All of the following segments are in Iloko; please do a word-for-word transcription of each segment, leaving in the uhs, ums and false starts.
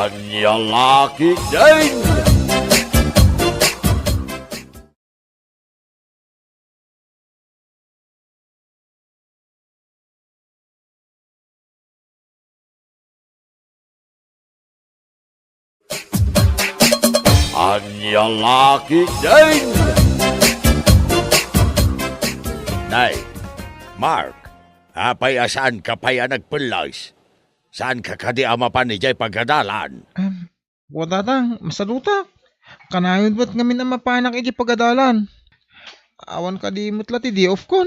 Ania la ketdin? Ania la ketdin? Nay, Mark, apay a saanka pay a nagpellas? Saanka kadi a mapan idiay pagadalan? Em, Wa, Tatang, masadutak. Kanayon met ngamin a mapanak iti pagadalan. Awan kadi met la ti day off kon.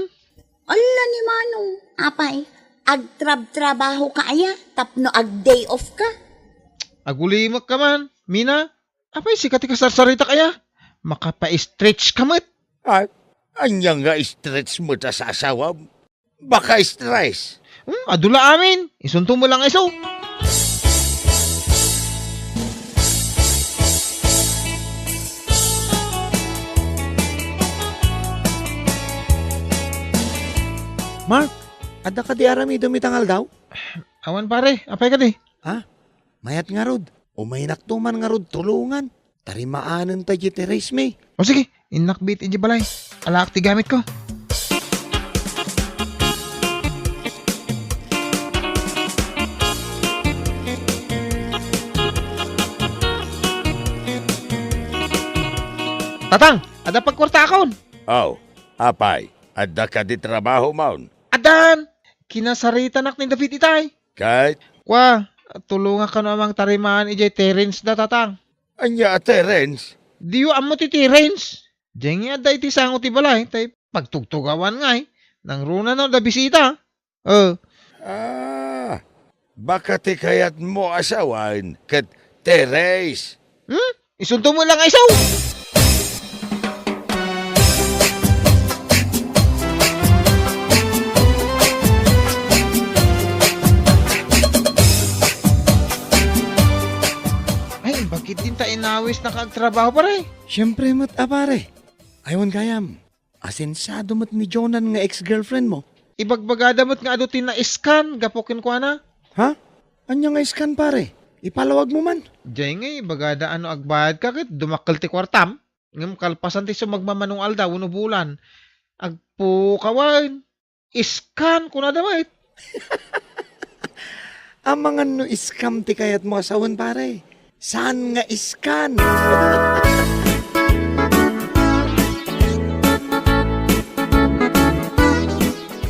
Alla ni Manong, apay, agtrabtrabahoka aya tapno ag-day off ka? Agulimek ka man, Mina. Apay, sika ti kasarsaritak aya? Makapa-stretch ka met. Ay, ania nga stretch met a sasawam? Baka stress. Hmm, adu la amin. Isunto mo lang iso. Mark, adda kadi aramidem ita nga aldaw? Awan, pare. Apay kadi? Ha? Mayat ngarud. Umaynakto man ngarud tulongan. Tarimaanenta diay terrace mi. O sige, innak bit idiay balay. Alaak ti gamitko. Tatang, adda pagkuartaakon. Aw, apay, adda kadi trabahom? Addan, kinasaritanak ni David itay. Ket? Kua, tulongak kano a mangtarimaan idiay terrace da, Tatang. Ania a terrace? Diyo ammo ti terrace? Diay ngay adda iti sango ti balay, tay pagtugtugawan ngay. Nangruna no adda bisita. Eh. Ah, baka ti kayatmo a sawen ket terrace. Hmm? Isunto mo lang iso! Ay, bakit din ta inawis na kaagtrabaho, pare? Siyempre met a, pare. Aywan gayam. Asensado met ni Jonan nga ex-girlfriend mo. Ibagbagada met nga adu ti na-scan gapu kenkuana. Ha? Ania nga scan, pare? Ipalawag mo man. Diay ngay, ibagada a no agbayad ka ket dumakkel ti kuartam. Ngem kalpasan ti sumagmamano nga aldaw wenno bulan, agpukawen. Scan kunada met. Amangan no scam ti kayatmo a sawen, pare. Saan nga scan?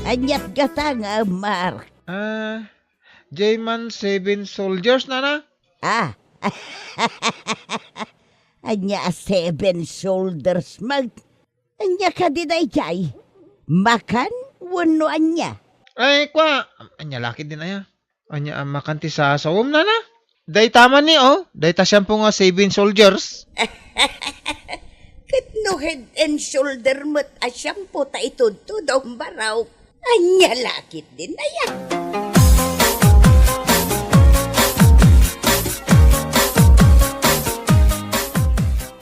Aniat gata nga, Mark? Ah, diay man Seven Soldiers, nana? Ah. Ania a Seven Shoulders met? Ania kadi daydiay? Makan wenno ania? Ay, kua, ania la ketdin aya? Ania a makan ti sasawem, nana? Dayta man ni, oh, dayta shampoo nga Seven Soldiers. Ket no Head and Shoulder met a shampoo ta itudtudom, Barok. Ania la ketdin aya?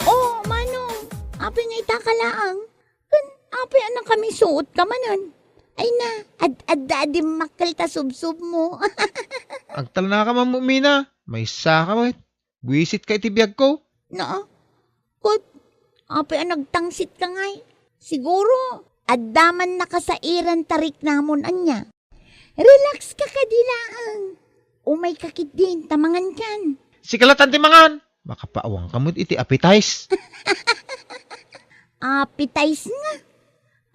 Oh, Manong, apay nga itaka laeng? Ken apay a nakamisuotka manen? Ay na, ad-, adda a dimmakkel ta subsubmo. Agtalnaka man, Mina. Maysaka met. Buisitka iti biagko. No? Ket, apay a nagtangsitka ngay? Siguro, adda man nakasairan ta riknamon ania. Relax ka kadi laeng. Umayka ketdin ta mangankan. Sika latta ti mangan. Makapaawangka met iti appetize. Appetize nga.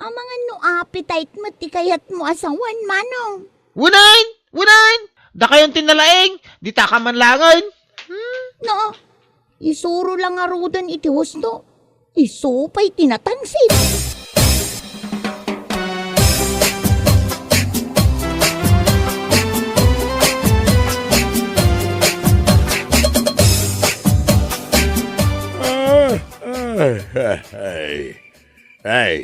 Amangan no appetite met ti kayatmo a sawen, Manong. Unayen! Unayen! Dakayon ti nalaing! Ditaka man laengen! Hmm, no. Isuro la ngaruden iti husto. Isu pay ti natangsit. Ah, ah, ah, ay. Ay,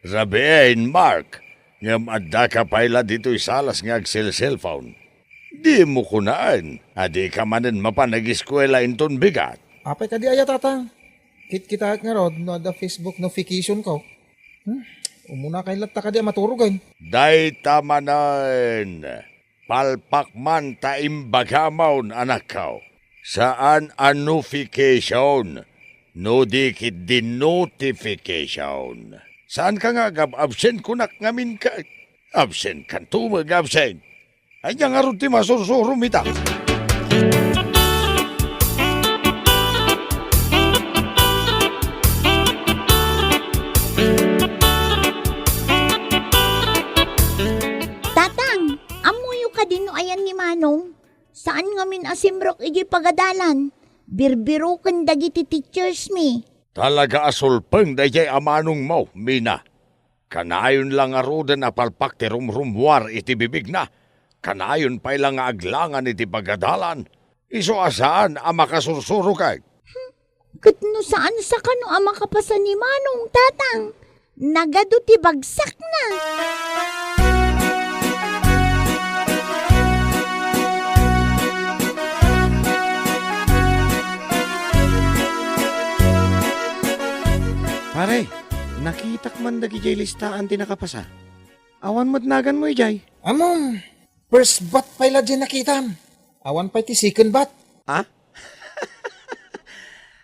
rabiin, Mark, ngem addaka pay la ditoy salas nga agselselpon. Dimo kunaen a dika manen mapan ageskuela inton bigat. Apay kadi aya, Tatang? Kitkitaek ngarud no adda Facebook notification ko. Hmm? Umuna kay latta kadi a maturogen. Dayta manen. Palpak man ta imbagamon, anakko. Saan a nofication, no di ket di notification. Saanka nga agab-absent kunak ngamin ket? Absent kanto met nga absent. Ania ngarud ti masursurom ita? Tatang, ammoyo kadi no ayan ni Manong? Saan ngamin a simrek idiay pagadalan. Birbiroken dagiti teachers mi. Talaga a sulpeng daydiay a manongmo, Mina. Kanayon la ngaruden a palpak ti rumrumuar iti bibigna. Kanayon pay la nga aglangan iti pagadalan. Isu a saan a makasursuroken. Ket no saan sakano a makapasa ni Manong, Tatang, nagadu ti bagsakna. Pare, nakitak man dagidiay listaan ti nakapasa. Awan met naganmo idiay? Ammom, first bat pay la diay nakitam. Awan pay ti second bat. Ah?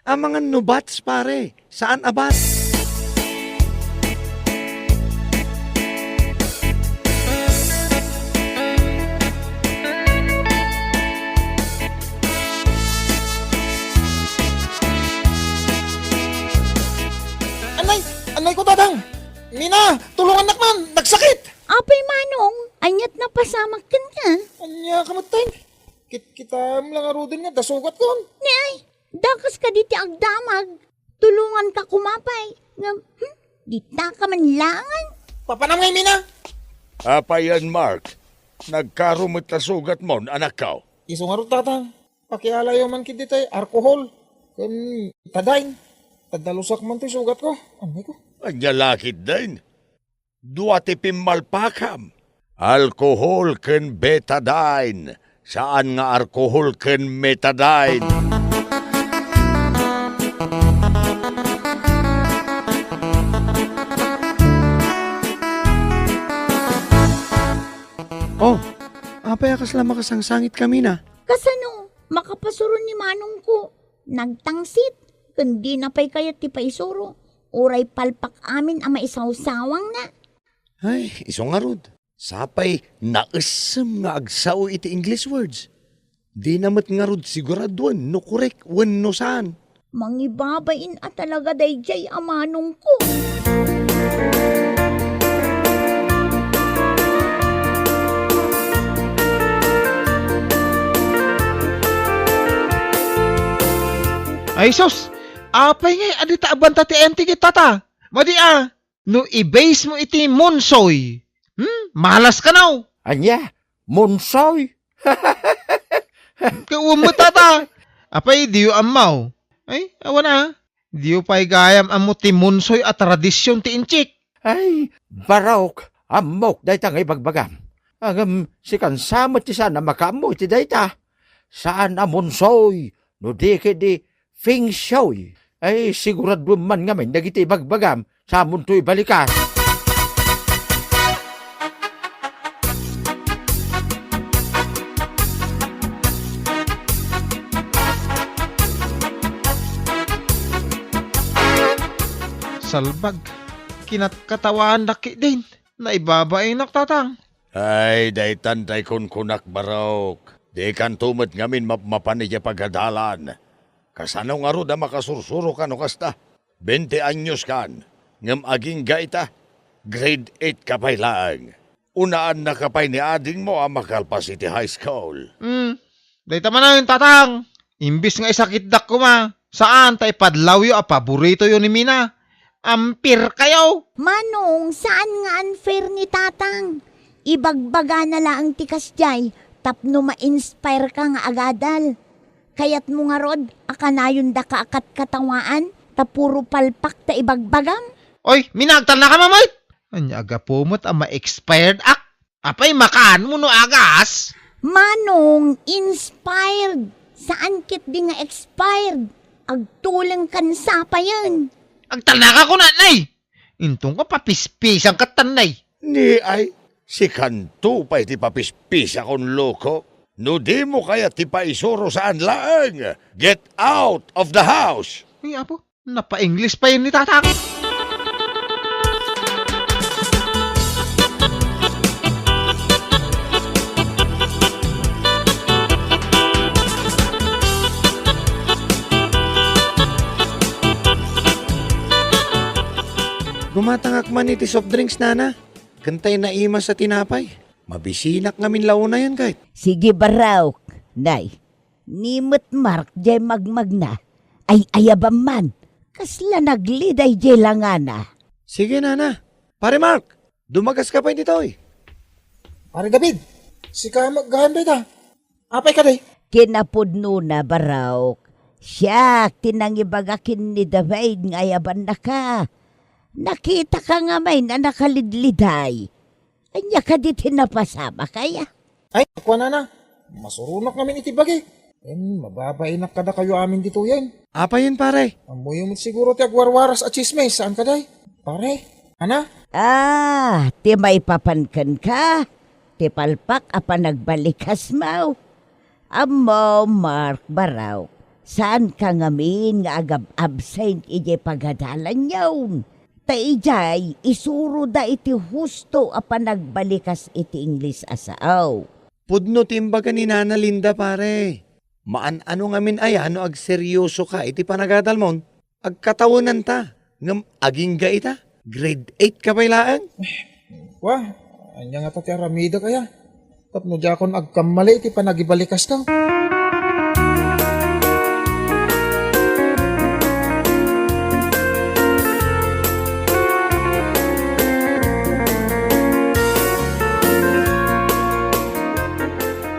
Amangan no bats, pare. Saan a bats? Anay, anay ko, Tatang! Mina, tulungannak man! Nagsakit! Apay, Manong, ania't napasamak kenka? Ania ka met, Tay? Kit-, kitam la ngaruden nga adda sugatkon. Ni ay, dakas kadi ti agdamag. Tulonganka koma pay. Ngem, hmm, dita ka man laengen. Papanam ngay, Mina? Apay yan, Mark? Nagkaro met ta sugatmon, anakko. Isu ngarud, Tatang. Pakialayo man ketdi tay alcohol ken betadine. Ta dalusak man toy sugatko. Anay ko. Ania la ketdin? Dua ti pimmalpakam. Alcohol ken betadine. Saan nga alcohol ken metadine. Oh, apay a kasla makasangsangitka, Mina? Kasano? Makapasuro ni manongko. Nagtangsit. Ken dina pay kayat ti paisuro. Uray palpak amin a maisawsawangna. Ay, isu ngarud. Sapay naessem nga agsao iti English words. Dina met ngarud siguraduen no korek wenno saan. Mangibabain a talaga daydiay a manongko. Ay sus! Apay ngay a dita abanta ti M T K, Tata? Madi a, no i-base mo iti Monsoy, hmm? Malas kano. Ania? Monsoy? Kawan met, Tata. Apay, diyo ammo? Ay, awan a. Diyo pay gayam ammo ti Monsoy a tradision ti Intsik. Ay, Barok, ammok dayta nga ibagbagam. Ngem sikan sa met ti saan a makaammo iti dayta. Saan a Monsoy, no di ket di Feng Shui. Ay, siguraduen man ngamin dagiti ibagbagam, samonto ibalikas. Salbag, kinatkatawaannak ketdin. Naibabainak, Tatang. Ay, daytan tay kunkunak, Barok. Dikanto met ngamin mapmapan idiay pagadalan. Kasano ngarud a makasursuroka no kasta? Bente anyos kan, ngem agingga ita, grade eight ka pay laeng. Unaannaka pay ni adingmo a makalpas iti high school. Hmm, dayta manen, Tatang. Imbes nga isakitdak koma, saan ta ipadlawyo a paboritoyo ni Mina. Unfair kayo! Manong, saan nga unfair ni Tatang? Ibagbagana laeng ti kasdiay tapno ma-inspire ka nga agadal. Kayatmo ngarud a kanayon daka a katkatawaan ta puro palpak ta ibagbagam? Oy, Mina, agtalnaka met! Ania a gapu met a ma-expired ak? Apay, makaanmo no agas? Manong, inspired. Saan ketdi nga expired. Agtuleng kan sapayen. Agtalnaka kuna, nay! Inton ka papispisan ket tan, nay. Ni ay, sikanto pay ti papispisakon, loko. No dimo kayat ti paisuro, saan laeng. Get out of the house! Ay, apo, napa-English pay ni tatang. Gumatangak man iti soft drinks, nana. Ken tay naimas a tinapay. Mabisinak ngamin la unayen, ket. Sige, Barok. Nay, ni met Mark jay magmagna. Ay-ayabam man. Kasla nagliday jay langana. Sige, nana. Pare Mark, dumagaska pay ditoy. Pare David, sika met gayam dayta. Apay kadi? Kinapudnona, Barok. Siak ti nangibaga ken ni David nga ayabannaka. Nakitaka ngamin a nakalidliday. Ania kadi ti napasamak aya? Ay, kuanana, masuronak ngamin iti bagi. Ken mababainak kadakayo amin ditoyen. Apayen, pare? Ammoyo met siguro ti agwarwaras a tsismis, saan kadi? Pare, ana? Ah, ti maipapan kenka, ti palpak a panagbalikasmo. Ammom, Mark, Barok, saanka ngamin nga agab-absent idiay pagadalanyon. Ta idiay, isuroda iti husto a panagbalikas iti Ingles a sao. Pudno ti imbaga ni Nana Linda, pare. Maan-ano ngamin aya no agseryosoka iti panagadalmon? Agkatawenanta, ngem agingga ita, grade eight ka pay laeng. Wa, ania ngata ti aramidek aya? Tapno diakon agkammali iti panagibalikasko.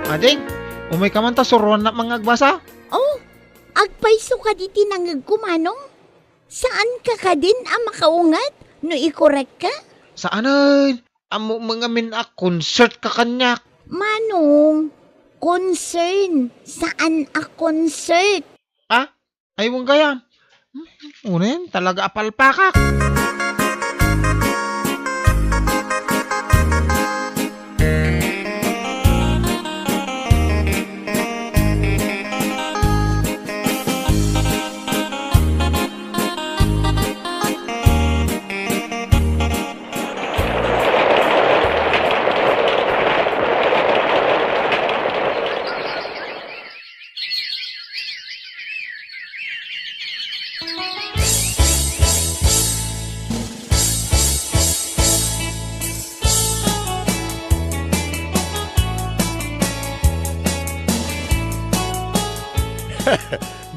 Ading, umayka man ta suroannak nga agbasa? Oh, agpayso kadi ti nangegko, Manong? Saanka kadin a makaunget no ikorekka? Saanen. Ammom ngamin a concert ka kaniak. Manong, concern, saan a concert. Ah? Ay, wen gayam. Hmm, unen, talaga a palpakak.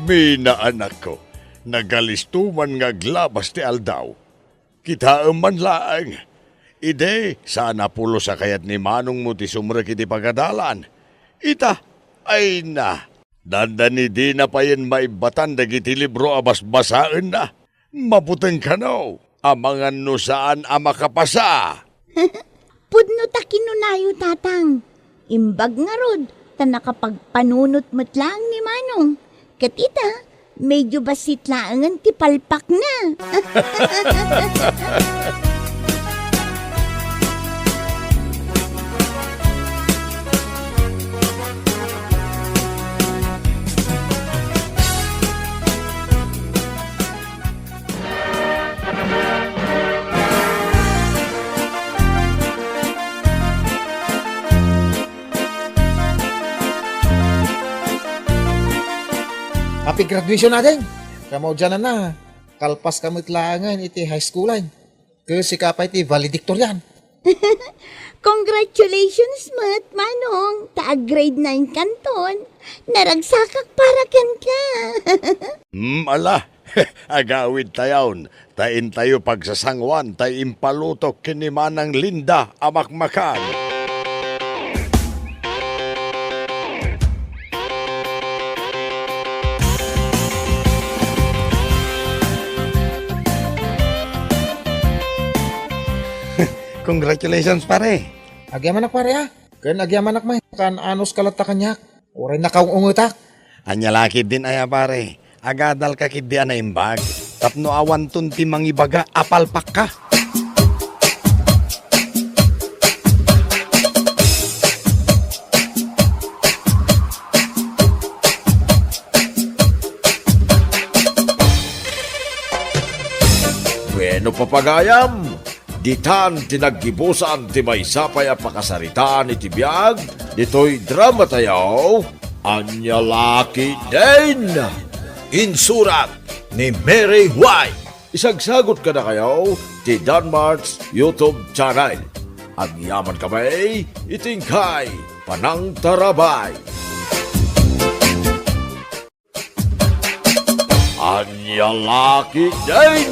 Mina, anakko, nagalisto man nga aglabas ti aldaw. Kitaem man laeng. Idi, saan a pulos a kayat ni manongmo ti sumrek iti pagadalan. Ita, ay na, dandani dina payen maibbatan dagiti libro a basbasaenna. Mabuteng kano, amangan no saan a makapasa. Pudno ta kinunayo, Tatang. Imbag ngarud, ta nakapagpanunot met laeng ni Manong. Ket ita, medyo bassit laengen ti palpakna. Happy graduation, ading! Kamaudiananna, kalpaska met laengen iti high schoolen. Ket sika pay ti valedictorian. Congratulations met, Manong, ta ag-grade nine kanton. Naragsakak para kenka. Hmm, ala, agawidtayon, ta intayo pagsasangoan tay impalutok ken ni Manang Linda a makmakan. Congratulations, pare. Agyamanak, pare, a. Ken agyamanak met, kaan-anos ka latta kaniak. Uray nakaung-ungetak. Ania la ketdin aya, pare? Agadalka ketdi a naimbag. Tapno awanton ti mangibaga a palpakka. No papagayam, ditan ti naggibusan ti maysa pay a pakasaritaan iti biag ditoy dramatayo, Ania La Ketdin! Insurat ni Mary White. Isagsagot kadakayo ti Danmart's YouTube channel. Agyaman kami iti inkay panangtarabay. Ania La Ketdin!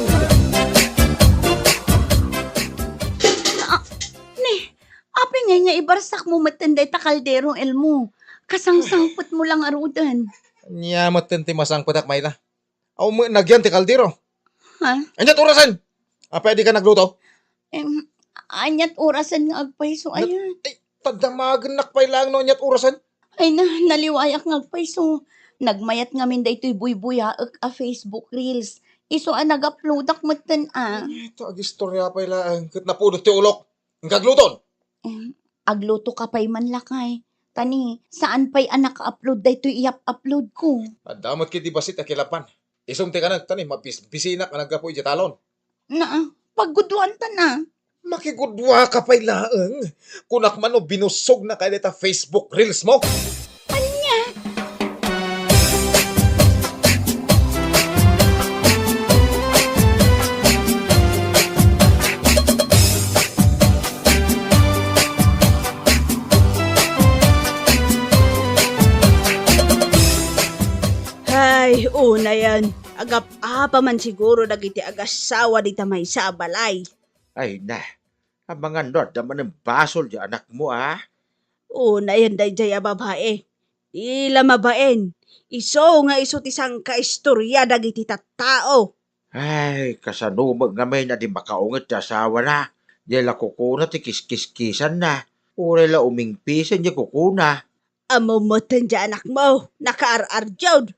Ah, ni, apay ngay nga ibarsakmo metten dayta kaldero, Elmo? Kasangsangpetmo la ngaruden. Ania metten ti masangpetak, Mayla? Aw, met nagyan ti kaldero. Ha? Aniat orasen? Apay a dika nagluto? Em, aniat orasen nga agpayso, aya? Ay, ta damagennak pay laeng no aniat orasen. Ay na, naliwayak nga agpayso. Nagmayat ngamin daytoy buybuyaek a Facebook Reels. Isu a nag-uploadak metten a. Ay, ta agistorya pay laeng ket napudot ti ulok. Inka agluton. Em, agluto ka pay man, lakay. Ta ni, saan pay a naka-upload daytoy iyap-upload ko? Adda met ketdi bassit a kilapan. Isum ti kanek, ta ni, mabis-, bisinak a naggapu idiay talon. Naa, pagguduanta na. Makiguduaka pay laeng. Kunak man no binussogna kay dayta Facebook Reels mo. Ania? Hay, unayen, agap-apa man siguro dagiti agassawa dita maysa a balay. Ay na, amangan no adda manen basol ti anakmo, a? Unayen daydiay a babai. Di la mabain. Isu nga isu ti sangkaistorya dagiti tattao. Ay, kasano met ngamin a di makaunget ti asawana? Di la kukuna ti kiskiskisanna. Uray la umingpisen ti kukuna. Ammom metten ti anakmo, nakaar-ardiod.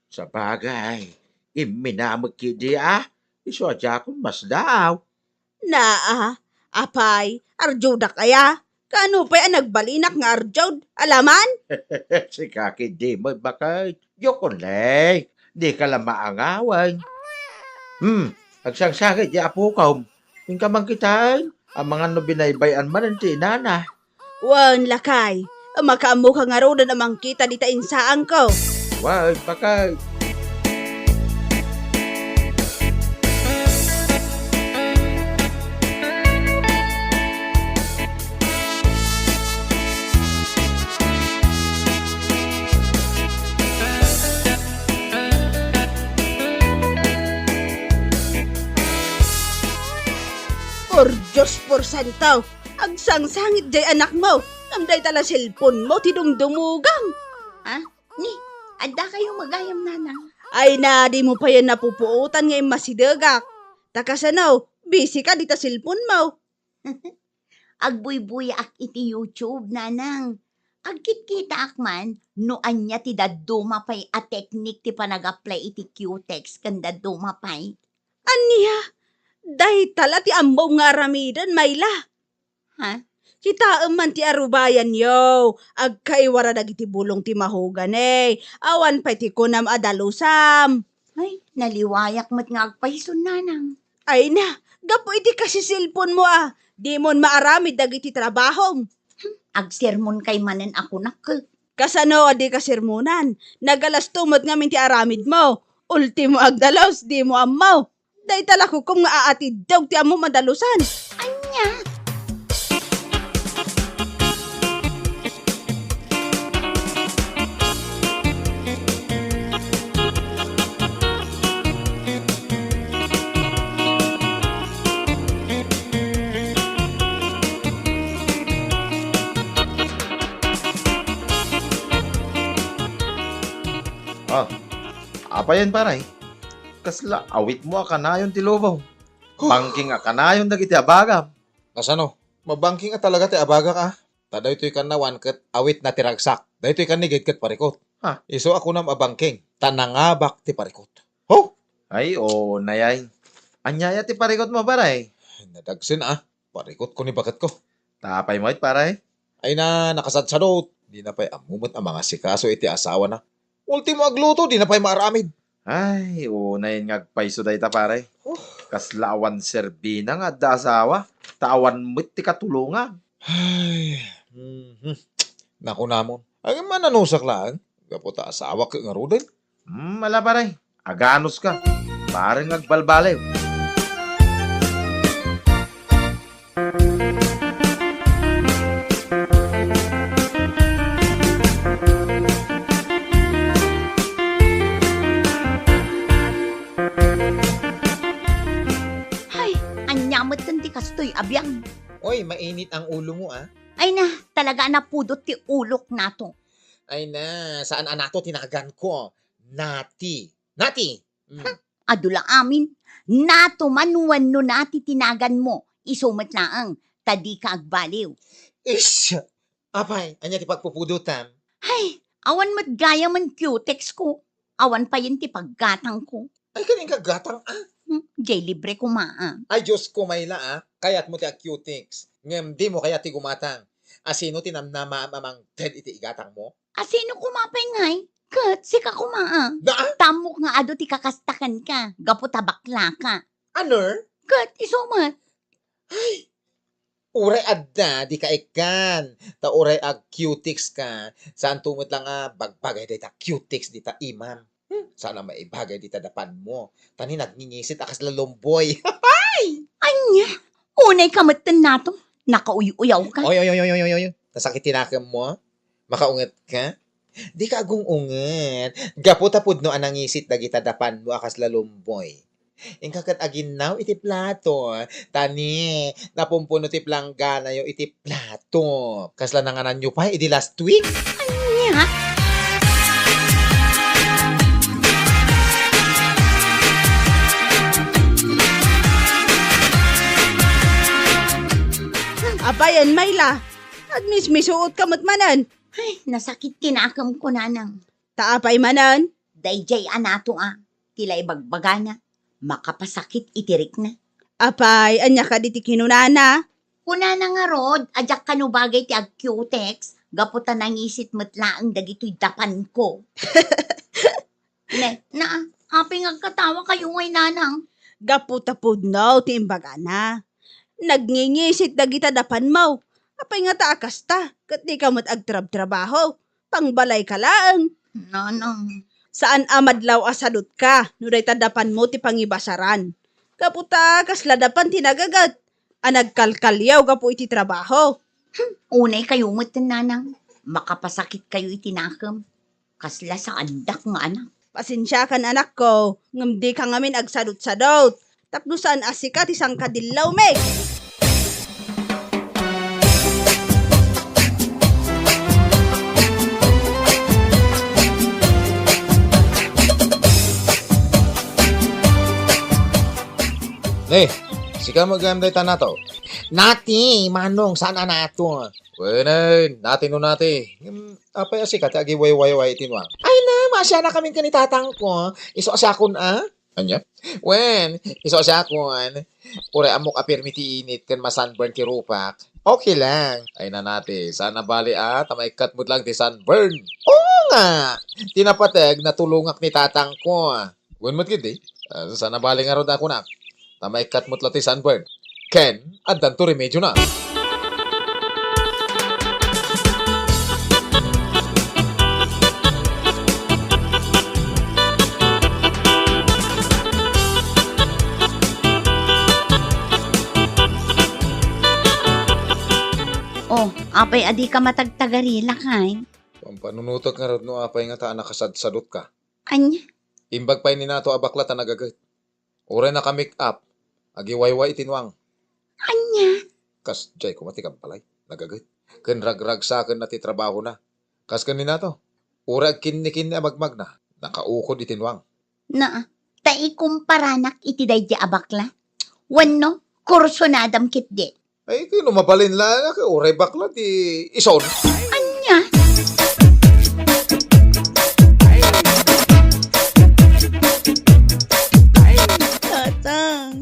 Sabagay, imminamekki di a, isu a diakon masdaaw. Naa, apay, ardiawdak aya? Kaano pay a nagbalinak nga ardiawd? Alaman? Sika ketdi met baket. Joke only. Dika la maangawan. Hmm, agsangsangit ti apokom. Inka man kitaen, amangan no binaybay-an manen ti inana. Wen, lakay, makaammoka ngaruden a mangkita dita insaanko. Wen, baket. Por Dios, por santo! Agsangsangit diay anakmo, ngem dayta la cellphone-mo ti dumdumugam. Ha? Ni, adda kayo magayam, nanang? Ay na, dimo payen napupuotan nga immasidegak. Ta kasano, busy ka dita cellphone-mo. Agbuybuyaak iti YouTube, nanang. Agkitkitaak man no ania ti dadduma pay a teknik ti panag-apply iti Q-text ken dadduma pay. Ania? Dayta la ti ammom nga aramiden, Mayla. Ha? Kitaem man ti arubayanyo, agkaiwara dagiti bulong ti mahogani. Awan pay ti kunam a dalusam. Ay, naliwayak met nga agpayson, nanang. Ay na, gapu iti kasisilponmo a, dimon maaramid dagiti trabahom. Hmm, agsermon kay manen a kunak. Kasano a dika sermonan? Nagalasto met ngamin ti aramidmo. Ultimo agdalus, dimo ammo. Dayta la kukom nga aatiddog ti ammom a dalusan. Ania? Ah, apayen, pare? Kasla awitmo a kanayon ti lubong. Huh. Bangking a kanayon dagiti abagam. Kasano? Mabangking a talaga ti abagak, a? Ta daytoy kannawan ket awitna ti ragsak. Daytoy kannigid ket parikut. Ha? Isu a kunam a bangking, ta nangabak ti parikut. Ho? Ay, oo, nayay. Aniaya ti parikutmo, pare? Nadagsen, a. Parikutko ni baketko. Ta apay met, pare? Ay na, nakasadsadot. Dina pay ammo met a mangasikaso iti asawana. Ultimo agluto, dina pay maaramid. Ay, unayen nga agpayso dayta, pare. Oh. Kasla awan serbina nga adda asawa, ta awan met ti katulongan. Ay, mhm. Nakunamon. Ay, mananusak laeng. Gapu ta asawak ngaruden. Hmm, ala, pare. Aganos ka. Pare nga agbalbaliw. Ay, ania met ti kastoy a biag? Oy, mainit ang ulo mo, ah. Ay na, talaga a napudot ti ulok nato. Ay na, saan a nato ti naganko. Nati. Nati! Mm. Ha? Adu la amin. Nato man wenno nati ti naganmo. Isu met laeng, ta dika agbaliw. Ish! Apay, ania ti pagpupudotam? Hay, awan met gayam Cutex ko. Awan payen ti paggatangko. Ay, kaninka gatang, ah? Hmm, jay libre koma, ah. Ay, Diyos ko, Mayla, ah. Kayatmo ti ag-Cutex. Ngem dimo kayat ti gumatang. Asino ti namnamaam a mangted iti igatangmo? Asino koma pay ngay? Ket sika koma, ah. Da? Ta ammok nga adu ti kakasta kenka, gapu ta baklaka. Aner? Ket isu met. Ay, uray adda, dika ikkan. Ta uray ag-Cutex ka, saanto met la nga bagbagay dayta Cutex dita imam. Hmm, saan a maibagay dita dapanmo. Ta ni nagngingisit a kasla lumboy. Ay! Ania? Unay ka metten nato. Nakauy-uyaw ka. Oy, oy, oy, oy, oy, oy, oy. Nasakit ti nakemmo? Makaunget ka? Dika agung-unget. Gapu ta pudno a nangisit dagita dapanmo a kasla lumboy. Inka ket aginnaw iti plato. Ta ni, napumpuno ti plangganayo iti plato. Kasla nangananyo pay idi last week? Ania? Abayen, Mayla. Agmismisuot ka met manen. Ay, nasakit ti nakem, kunanang. Ta apay manen? Daydiay a nato a, ti la ibagbagana, makapasakit iti rikna. Apay, ania kadi ti kinunana? Kunana ngarud a diak kano bagay ti ag-Cutex, gapu ta nangisit met laeng dagitoy dapanko. Ne, na, apay nga agkatawa kayo ngay, nanang? Gapu ta pudno ti imbagana. Nagngingisit dagita dapanmo. Apay nga ta a kasta, ket dika met agtrabtrabaho. Pangbalay ka laeng. Nanang. Saan a madlaw a sadutka no dayta dapanmo ti pangibasaran. Gapu ta kasla dapan ti nagaget a nagkalkaliaw gapu iti trabaho. Hmm, unay kayo met, nanang. Makapasakit kayo iti nakem. Kasla saandak nga anak. Pasensiakan, anakko, ngem dika ngamin agsadutsadut. Tapno saan a sika ti sangkadillawmi. Ne, sika met gayam dayta nato. Nati, manong, saan a nato? Wenen, nati no nati. Ngem, apay a sika ti agiwaywayway iti nuang? Ay na, maasianakamin ken ni tatangko. Isu a siakon a? Ania? Wen, isu a siakon. Uray ammok a pirmi ti init ken masunburn ti rupak. Okay lang. Ay na nati, saan a bali a, ta maikkat met lang ti sunburn. Oo nga! Ti napateg, natulongak ni tatangko. Wen met ketdi, ah, saan a bali ngarud a kunak. Ta maikkat met la ti sunburn. Ken, addanto remedyona. Oh, apay a dika matagtagarila, kay? Pampanunotek ngarud no apay nga ta a nakasadsadutka. Ania? Imbag pay ni Nato a bakla ta nagaget. Uray naka-make up, agiwayway iti nuang. Ania? Kasdiay koma ti kabbalay, nagaget. Ken ragragsakenna ti trabahona. Kas ken ni Nato, uray agkinnikinni a magmagna, nakaukod iti nuang. Naa, ta ikumparanak iti daydi a bakla? Wenno, kursunadam ketdi? Ay, kano mabalin la, uray bakla ti ison. Ania? Tatang.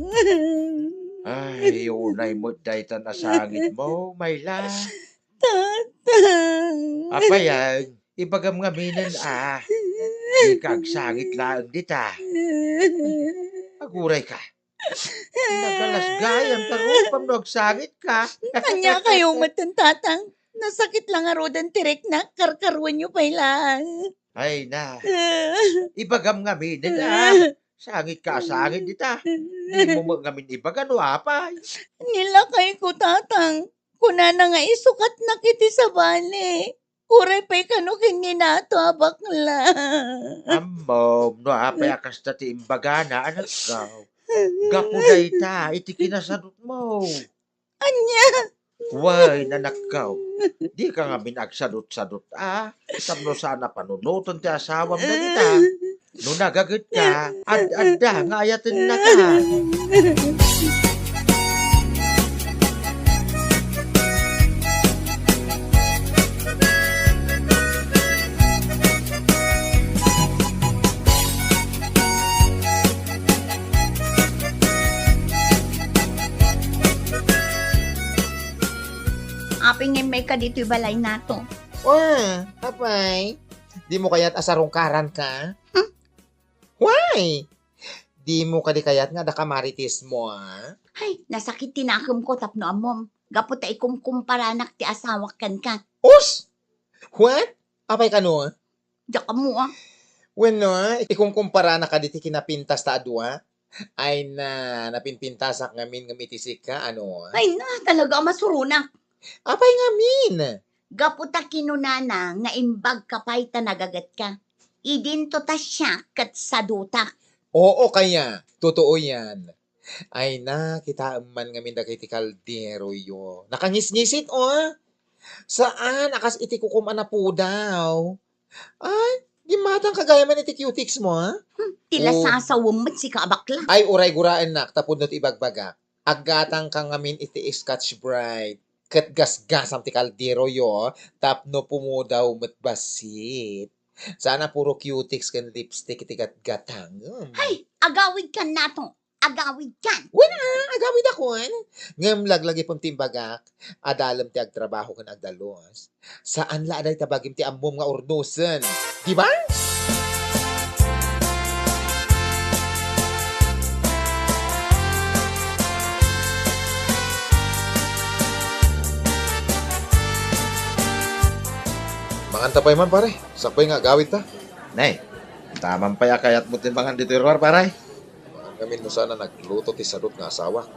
Ay, unay met dayta nasangitmo, Mayla. Tatang. Apay, ay, ibagam ngaminen a. Dika agsangit laeng dita. Aguray ka. Nagalas gayam ta rupam no agsangitka. Ania kayo met, Tatang? Nasakit la ngaruden ti riknak, karkaruenyo pay laeng. Ay na, ibagam ngamin, a. Sangitka a sangit dita. Dimo met ngamin ibaga no apay. Nilakayko, Tatang. Kunana nga isukatnak iti sabali. Uray pay kano ken ni Nato a bakla. Ammom, no apay a kasta ti imbagana, anakko. Gapu dayta iti kinasadutmo. Ania? Wen, anakko. Dika ngamin agsadutsadut, a. Tapno saan a panunoten ti asawam dagita. No nagagetka, ad-adda nga ayatennaka. Apay nga immayka ditoy balaynato? Wa, apay, dimo kayat a sarungkaranka? Hmm? Why? Dimo kadi kayat nga adda kamaritismo, a? Ay, nasakit ti nakemko tapno ammom. Gapu ta ikumkumparanak ti asawak kenka. Us! What? Apay kano? Diak ammo, a. Wenno, a, ikumkumparana kadi ti kinapintas ta a dua? Ay na, napinpintasak ngamin ngem iti sika, ano? Ay na, talaga a masuronak. Apay ngamin? Gapu ta kinunana nga imbagka pay ta nagagetka. Idinto ta siak ket sadutak. Oo, kaya. Totoo yan. Ay na, kitaem man ngamin dagiti kalderoyo. Nakangisngisit, o. Saan a kas iti kukom a napudaw. Ay, gimmatangka gayam iti cutex mo, a? Hmm, ti lasasawem met sika a bakla. Ay, uray guraennak, tapno ti ibagbagak. Aggatangka ngamin iti Scotch Brite. Ket gasgasam ti kalderoyo, tapno pumudaw met bassit. Sana puro cutex ken lipstick iti gatgatangem. Hay, agawidkan nato. Agawidkan. Wen a, agawidakon. Ngem laglagipem ti imbagak, adalem ti agtrabaho ken agdalus. Saan la a dayta bagim ti ammom nga urnosen. Di ba? Manganta pay man, pare. Sakbay nga agawidta. Nay, itaman pay a kayatmo ti mangan ditoy ruar, pare. Mangan ngamin no saan a nagluto ti sadut nga asawak.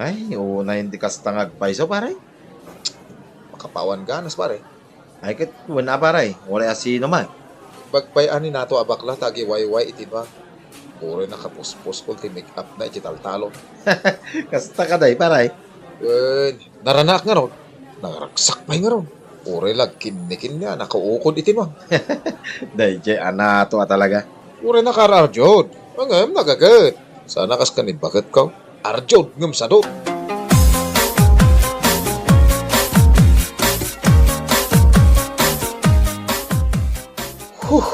Ay, unayen ti kasta nga agpayso, pare. Makapawan ganas, pare. Ay, ket wen a, pare, uray asino man. Bagpay a ni Nato a bakla ta agiwayway iti bag. Uray nakapuspos ti make-up na iti taltalon. Kasta kadi, pare. Wen, naranak ngarud. Nangragsak pay ngarud. Uray la agkinnikinni a nakaukod iti nuang. Daydiay a Nato a talaga. Uray nakaararjud. Ngem nagaget. Saan a kas ken ni baketko. Arjud ngem sadut. Huh.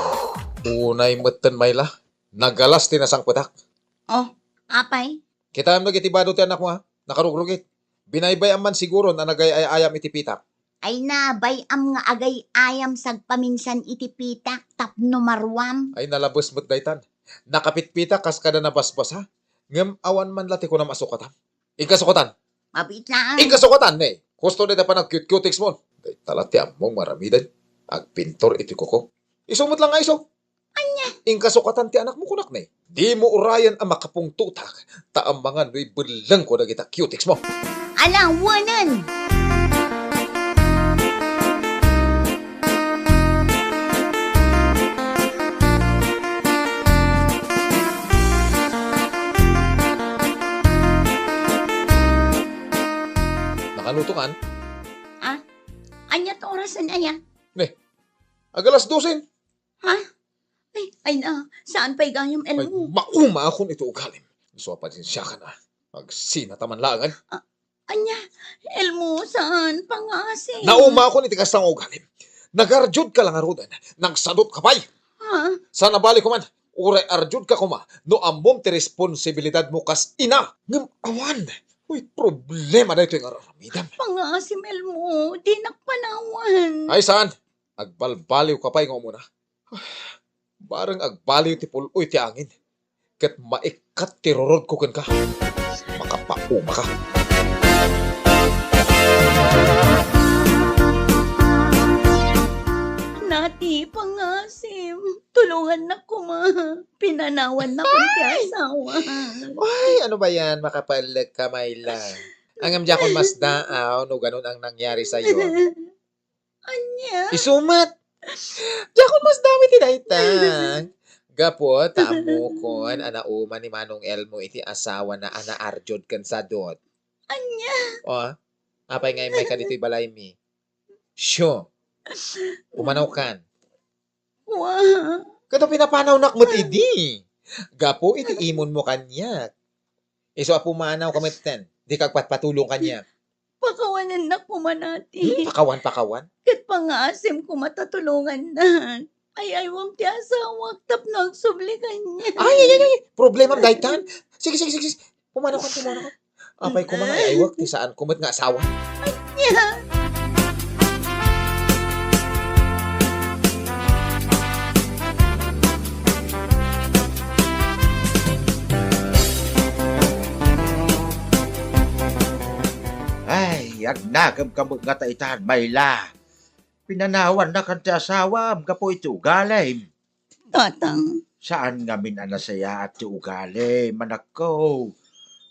Unay metten, Mayla. Nagalas ti nasangpetak. Oh, apay? Kitaem dagiti bado ti anakmo, a? Nakarugrugit. Binaybay-am man siguron a nagay-ay-ayam iti pitak. Ay na, bay-am nga agay-ayam sagpaminsan iti pitak tapno maruam. Ay, nalabes met daytan. Nakapitpitak kas kada nabasbasa. Ngem awan man la ti kunam a sukatam. Inka sukatan. Mabiit laeng. Inka sukatan, ne. Husto dayta panagcute-cutex mo. Dayta la ti ammom nga aramiden. Agpintor iti kuko. Isu met la nga isu. Ania? Inka sukatan ti anakmo, kunak ne. Dimo urayen a makapungtotak, ta amangan no ibellengko dagita cutex mo. Ala, wanen! Nakaluto kan? Ah? Ania ti orasen aya? Ne, agalas dosen. Ha? Ay, ay na, saan pay gayam, Elmo? Ay, maumakon iti ugalim. Isu a pasensiakan, a. Agsinata man laengen. Ah, ania? Elmo, saan? Pangngaasim. Naumakon iti kasta nga ugalim. Nagarjudka la ngaruden. Nagsadutka pay. Ha? Saan a bali koma. Uray arjudka koma no ammom ti responsibilidadmo kas ina. Ngem awan. Uy, problema daytoy nga ar-aramidem. Pangngaasim, Elmo. Dinak panawan. Ay, saan? Agbalbaliwka pay nga umuna. Bareng agbaliw ti pul-oy ti angin, ket maikkat ti rurodko kenka. Uma ka. Nati, pangasim, tulongannak koma. Pinanawannak ti asawa. Ay, ano ba yan? Makapalek ka, Myla. Ngem diakon masdaaw no ganun ang nangyari sa'yo. Ania? Isu met. Diakon masdaaw iti dayta. Gapu ta ammokon a nauma ni Manong Elmo iti asawana a naardiod ken sadot. Ania? O, apay nga immayka ditoy balaymi? Sio. Pumanawkan. Wa. Ket no pinapanawnak met idi. Gapu iti imunmo kaniak. Isu a pumanawka metten. Dika agpatpatulong kaniak. Pakawanennak koma, Nati. Hmm, pakawan, pakawan. Ket pangaasim koma ta tulongannak. Ay-aywam ti asawak tapno agsubli kaniak. Ay, ay, ay, ay. Problemam daytan. Sige, sige, sige, sige. Pumanawkan, pumanawkan. Apay koma nga ay-aywak ti saanko met nga asawa. Ania? Ay, agnakemka met ngata itan, Myla. Pinanawannakan ti asawam gapu iti ugalim. Tatang. Saan ngamin a nasayaat ti ugalim, anakko.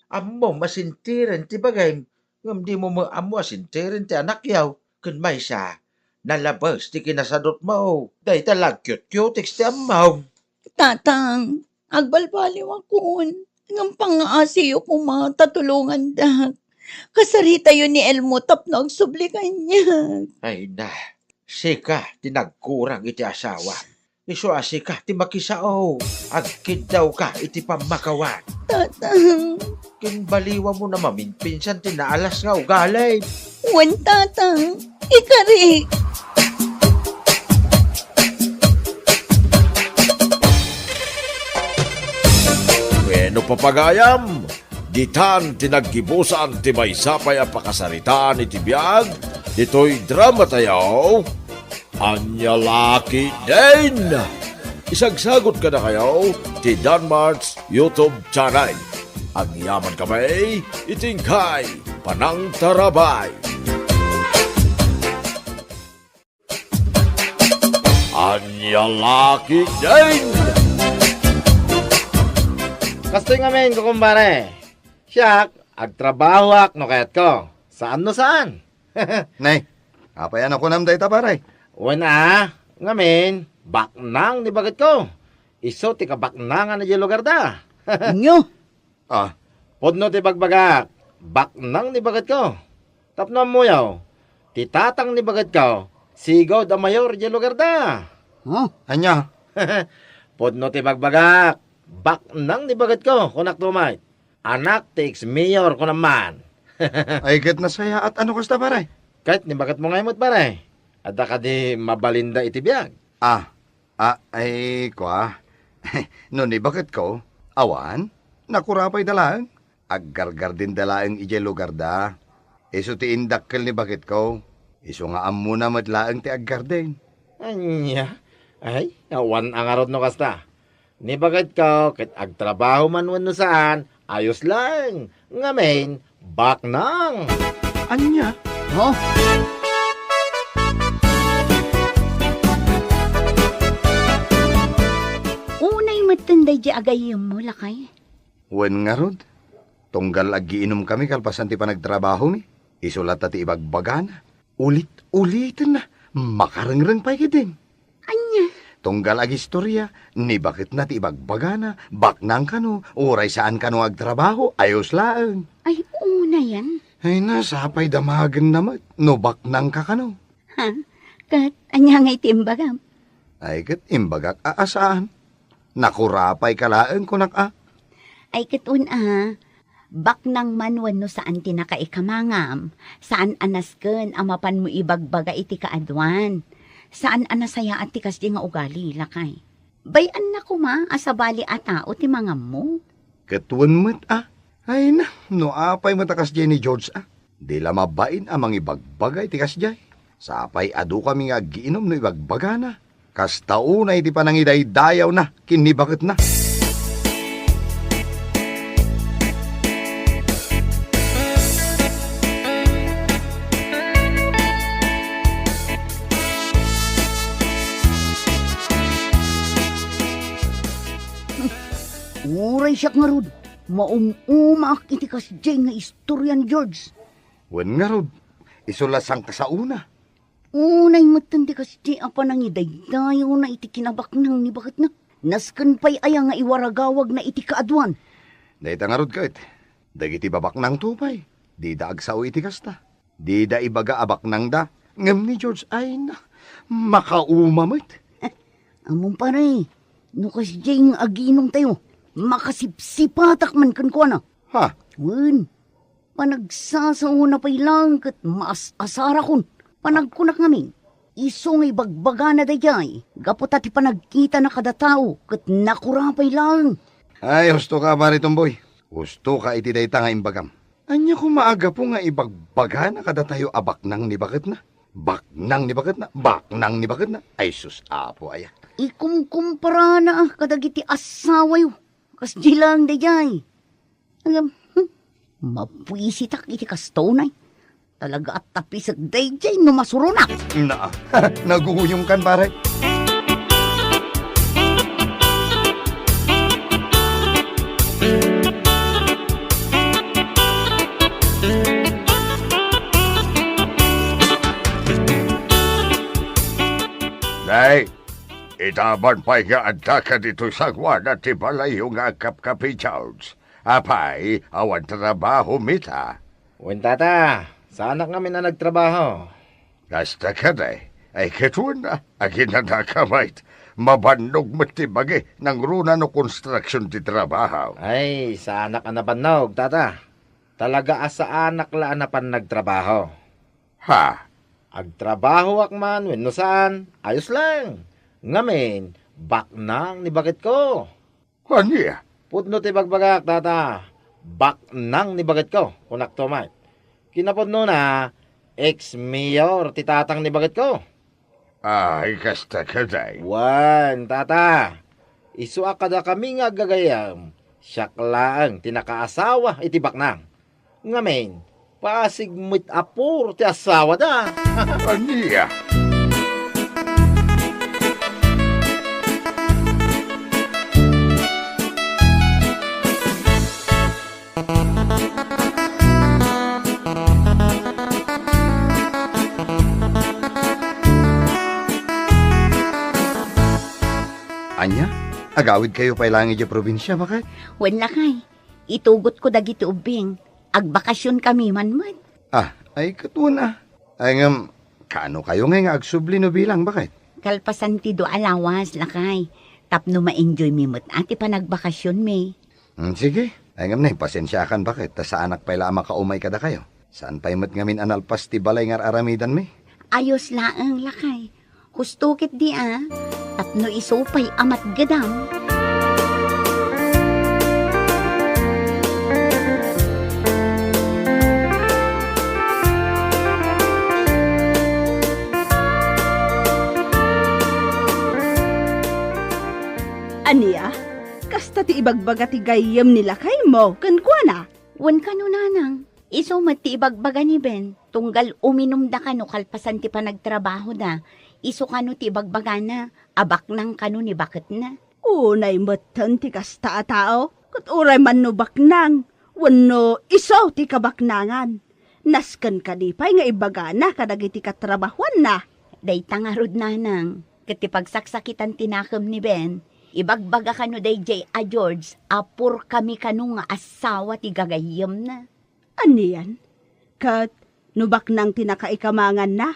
Ammom a sintiren ti bagim, ngem dimo met ammo a sintiren ti anakyo. Ken maysa, nalabes ti kinasadutmo. Dayta la agkyutkyutiks ti ammom. Tatang, agbalbaliwakon. Ngem pangaasiyo koma ta tulongandak. Kasaritayo ni Elmo tapno agsubli kaniak. Ay na, sika ti nagkurang iti asawa. Isu a sika ti makisao. Agkiddawka iti pammakawan. Tatang. Ken baliwamon a maminpinsan ti naalas nga ugalim. Wen, Tatang. Ikarik. Wenno, papagayam, ditan ti naggibusan ti maysa pay a pakasaritaan iti biag ditoy dramatayo, Ania La Ketdin. Isagsagut kadakayo ti Danmart's YouTube channel. Agyaman kami iti inkay panangtarabay. Ania La Ketdin. Kastoy ngamin, kukumpare. Siak, agtrabahoak no kayatko. Saan no saan. Nay, apay a nakunam dayta, pare? Wen a, ngamin, baknang ni baketko. Isu ti kabaknangan idiay lugarda. Nyo? Ah. Pudno ti bagbagak, baknang ni baketko. Tapno ammoyo, ti tatang ni baketko, sigud a mayor idiay lugarda. Huh? Ania? Pudno ti bagbagak, baknang ni baketko, kunak tumay. Anak ti ex-mayor, kunam man. Ay, ket nasayaat a no kasta, pare? Ket ni baketmo ngay met, pare. Adda kadi mabalinda iti biag? Ah, ah, ay, kua. No ni baketko, awan, nakurapayda laeng. Aggargardenda laeng idiay lugarda. Isu ti indakkel ni baketko. Isu nga ammona met laeng ti aggarden. Ania? Ay, awan a ngarud no kasta. Ni baketko, ket agtrabaho man wenno saan, ayos laeng. Ngamin, baknang. Ania? Huh? Unay metten daydi agayyemmo, lakay. Wen ngarud, tunggal aggiinumkami kalpasan ti panagtrabahomi, isu latta ti ibagbagana. Ulit-ulitenna, makarengreng pay ketdin. Ania? Tunggal agistoria, ni baketna ti ibagbagana, baknang kano, uray saan kano nga agtrabaho, ayos laeng. Ay, unayan. Ay na, sapay damagenna met, no baknang ka kano. Ha? Ket, ania ngay ti imbagam? Ay, ket imbagak a, a saan. Nakurapay ka laeng, kunak a. Ay, ket wen a, baknang man wenno saan ti nakaikamangam, saan a nasken a mapanmo ibagbaga iti kaaduan. Saan a nasayaat ti kasdi nga ugali, lakay. Bay-anna koma a sabali a tao ti mangammo. Ket wen met a. Ay na, no apay met a kasdiay ni George a. Di la mabain a mangibagbaga iti kasdiay. Sapay adu kami nga aggiinum no ibagbagana. Kasta unay ti panangidaydayawna ken ni baketna. Uray siak ngarud, maum-umaak iti kasdiay nga istorya ni George. Wen ngarud, isu la sangkasaona. Unay metten ti kasdiay a panangidaydayawna iti kinabaknang ni baketna. Nasken pay aya nga iwaragawagna iti kaaduan? Dayta ngarud ket, dagiti babaknangto pay, dida agsao iti kasta. Dida ibaga a baknangda, ngem ni George, ay na, makauma met. Ammom pare, no kasdiay nga aginongtayo, makasipsipatak man kenkuana. Ha? Wen, panagsasaona pay laeng ket maas-asarakon. Panagkunak ngamin, isu nga ibagbagana daydiay, gapu ta ti panagkitana kada tao ket nakura pay laeng. Ay, husto ka, Pare Tomboy. Husto ka iti dayta nga imbagam. Ania koma a gapu nga ibagbagana kadatayo a baknang ni baketna? Baknang ni baketna? Baknang ni baketna? Ay sus, Apo aya. Ikumkumparana kadagiti asawayo. Kasdi laeng daydiay. Ngem, hmm, mabuisitak iti kasto unay. Talaga a tapisek daydiay no masuronak. Na, naguyong kan, pare. Nay, itaman pay nga adda kaditoy sangoanan ti balayyo nga agkapkapi, George. Apay, awan trabaho, mita? Wen, tata, saanak ngamin a nagtrabaho. Kasta kadi, ay ket wen, aginanaka met. Mabannog met ti bagi, nangruna no konstruksion ti trabaho. Ay, saanak a nabannog, tata. Talaga a saanak la a napan nagtrabaho. Ha? Agtrabahoak man wenno saan, ayos lang. Ngamin, baknang ni baketko. Ania? Pudno ti bagbagak, tata. Baknang ni baketko, kunakto met. Kinapudnona, ex-mayor ti tatang ni baketko. Ay, kasta kadi. Wen, tata. Isu a kadakami nga aggagayyem, siak laeng ti nakaasawa iti baknang. Ngamin, pasig met a puro ti asawada. Ania? Ania? Agawidkayo pay laeng idiay probinsia, baket? Wen, lakay. Itugotko dagiti ubbing. Agbakasionkami man met. Ah, ay, ket wen a. Ay, ngem, kaano kayo ngay nga agsubli no bilang, baket? Kalpasan ti dua a lawas, lakay. Tapno ma-enjoymi met a ti panagbakasionmi. Hmm, sige. Ay, ngem nay, pasensiakan, baket, ta saanak pay la a makaumay kadakayo. Saan pay met ngamin a nalpas ti balay nga ar-aramidanmi? Ayos laeng, lakay. Husto ketdi a, tapno isu pay a matgedam. Ania? Kasta ti ibagbaga ti gayyem ni lakaymo kenkuana? Wen kano, nanang. Isu met ti ibagbaga ni Ben, tunggal uminumda kano kalpasan ti panagtrabahoda. Isu kano ti ibagbagana a baknang kano ni baketna. Unay metten ti kasta a tao, ket uray man no baknang wenno isu ti kabaknangan, nasken kadi pay nga ibagana kadagiti katrabahoanna. Dayta ngarud, nanang, ket ti pagsaksakitan ti nakem ni Ben, ibagbaga kano daydiay a George a purkami kano nga asawa ti gagayyemna. Anian? Ket no baknang ti nakaikamanganna,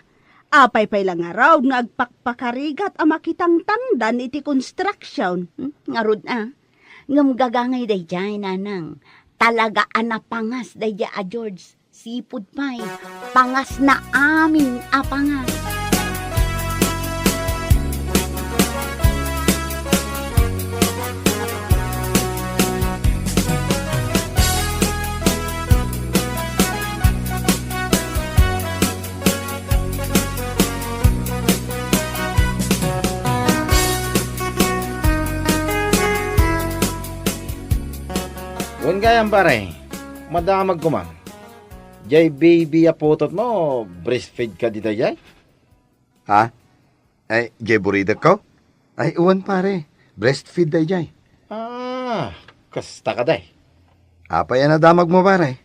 apay pay la ngarud nga agpakpakarigat a makitangtangdan iti construction? Hmm, ngarud a. Ngem gagangay daydiay, nanang. Talaga a napangas daydiay a George. Sipud pay, pangasna amin a pangas. Wen gayam, pare, madamag koma. Jay baby a putotmo, breastfeed kadi dayjay? Ha? Ay, jay buridekko? Ay, wen, pare. Breastfeed dayjay. Ah, Kasta kadi. Apay a nadamagmo, pare?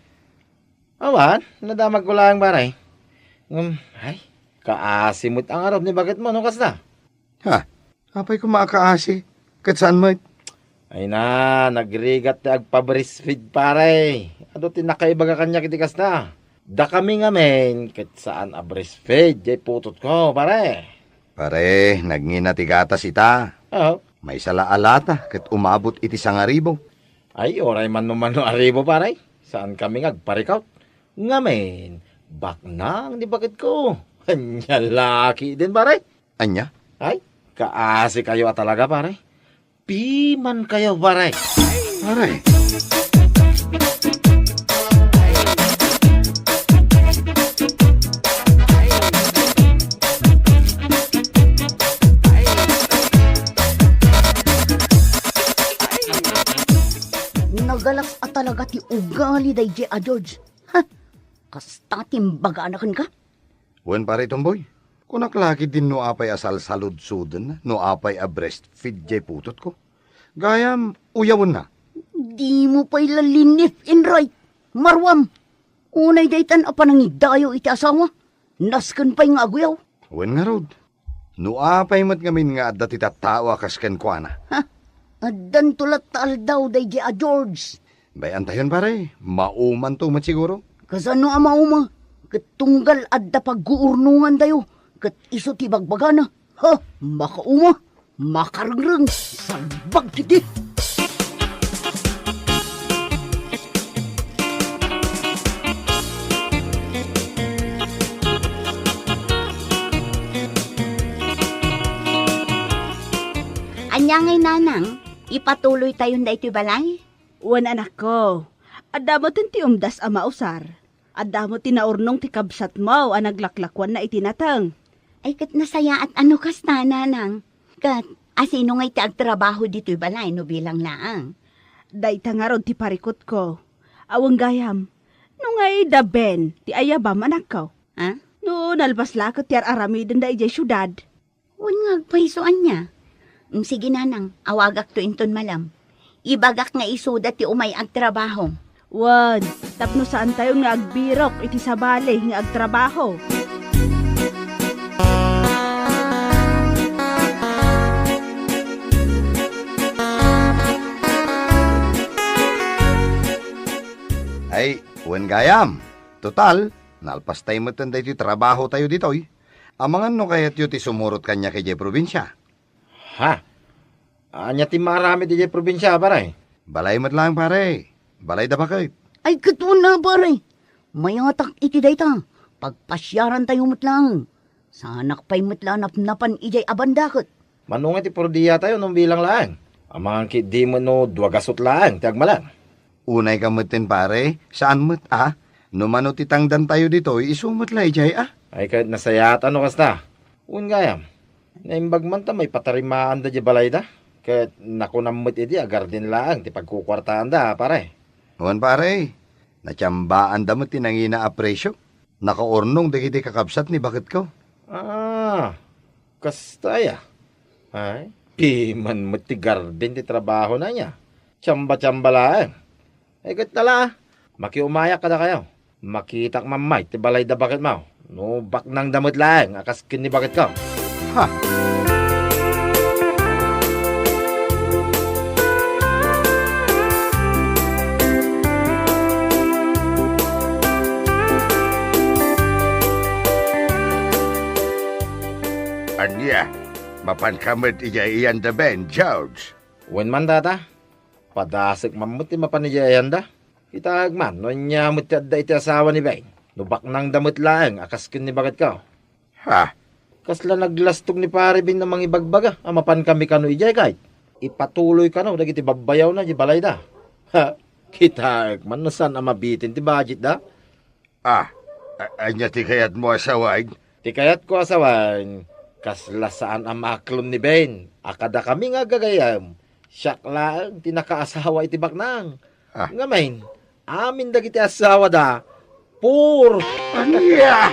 Awan, nadamagko laeng, pare. Ngem, ay, kaasi met a ngarud ni baketmo no kasta. Ha? Apay koma a kaasi? Ket saan met? Ay na, nagrigat ti agpa-breastfeed, pare. Adu ti nakaibaga kaniak iti kasta. Dakami ngamin, ket saan a breastfeed, jay putotko, pare. Pare, nagngina ti gatas ita. Oo. Maysa la a lata ket umabot iti sangaribu. Ay, uray man no mano a ribu, pare. Saankami nga agparikut. Ngamin, baknang ni baketko. Ania la ketdin, pare? Ania? Ay, kaasikayo a talaga, pare. Pimankayo, pare. Pare. Nagalas a talaga ti ugali daydiay a George. Ha? Kasta ti imbagana kenka? Wen, pare Tomboy, kunak la ketdin no apay a salsaludsoden, no apay a breastfeed jay putotko. Gayam, uyawenna. Dimo pay la linif in right, maruam. Unay daytan a panangidayo iti asawa, nasken pay nga aguyaw. Wen ngarud, no apay met ngamin nga adda ti tattao a kas kenkuana. Ha? Addanto latta aldaw daydiay a George. Bay-antayon, pare. Maumanto met siguro. Kasano a mauma? Ket tunggal adda pagguurnongantayo, ket isu ti bagbagana. Ha? Makauma, makarengreng, salbag ketdi. Ania ngay, nanang, ipatuloytayon daytoy balay? Wen, anakko, adda metten ti umdas a mausar. Adda met ti naurnong ti kabsatmo a naglaklakuanna iti nateng. Ay, ket nasayaat a no kasta, nanang. Ket asino ngay ti agtrabaho ditoy balay no bilang laeng? Dayta ngarud ti parikutko. Awan gayam, no ngay da Ben ti ayabam, anakko? Ha? No nalpas la ket ti ar-aramidenda idiay siudad. Wen nga agpayso ania? Mm, sige, nanang, awagakto inton malem. Ibagak nga isuda ti umay agtrabaho. Wen, tapno saantayon nga agbirok iti sabali nga agtrabaho. Ay, wen gayam. Total, nalpastay metten daytoy trabahotayo ditoy. Amangan no kayatyo ti sumurot kaniak idiay probinsia? Ha? Ania ti maaramid idiay probinsia, pare? Balay met laeng, pare. Balay da baket. Ay, ket wen a, pare. Mayatak iti dayta. Pagpasiarantayo met laeng. Saanak pay met la a napnapan idiay a banda ket. Mano nga ti purdiatayo no bilang laeng? Amangan ketdi met no dua gasut laeng ti agmalem. Unayka metten, pare, saan met a? No mano ti tangdantayo ditoy, isu met la idiay a? Ay, ket nasayaat a no kasta. Wen gayam, naimbag man ta maipatarimaanda diay balayda, ket nakunam met idi a garden laeng ti pagkukuartaanda, pare. Wen, pare, natiambaanda met ti nangina a presio. Nakaurnong dagiti kakabsat ni baketko. Ah, kasta aya. Ay, piman met ti garden ti trabahona aya. Tiamba-tiamba laeng. Ay, ket tala, makiumayak kadakayo. Makitak man met ti balay da baketmo. No baknang da met laeng a kas ken ni baketko. Ha? Ania? Mapanka met idiay ayanda Ben, George? Wen man, tata. Padasek man met ti mapan idiay ayanda. Kitaek man no ania met ti adda iti asawa ni Ben. No baknang da met laeng a kas ken ni baketko. Ha? Kasla naglastog ni Pare Ben a mangibagbaga a mapankami kano idiay, ket ipatuloy kano dagiti babbayawna idiay balayda. Ha? Kitaek man no saan a mabitin ti budgetda. Ah, a-, ania ti kayatmo a sawen? Ti kayatko a sawen, kasla saan a maaklon ni Ben a kadakami nga aggagayyem, siak laeng ti nakaasawa iti baknang. Ah. Ngamin, amin dagiti asawada, poor. Ania?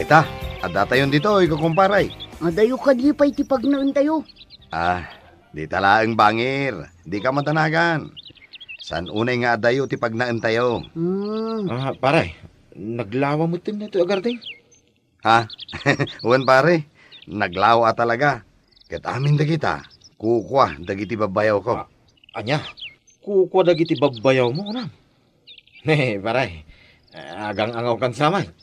Ta, addatayon ditoy, kukumpare. Adayo kadi pay ti pagnaentayo. Ah, dita laeng bangir. Dika madanagan. Saan unay nga adayo ti pagnaentayo. Hmm. Ah, pare, naglawa metten daytoy a garden? Ha? Wen, pare, naglawa a talaga. Ket amin dagita, kukua dagiti babbayawko. Ah, ania? Kukua dagiti babbayawmo, kunam? Ne, pare, agang-angawkan sa met.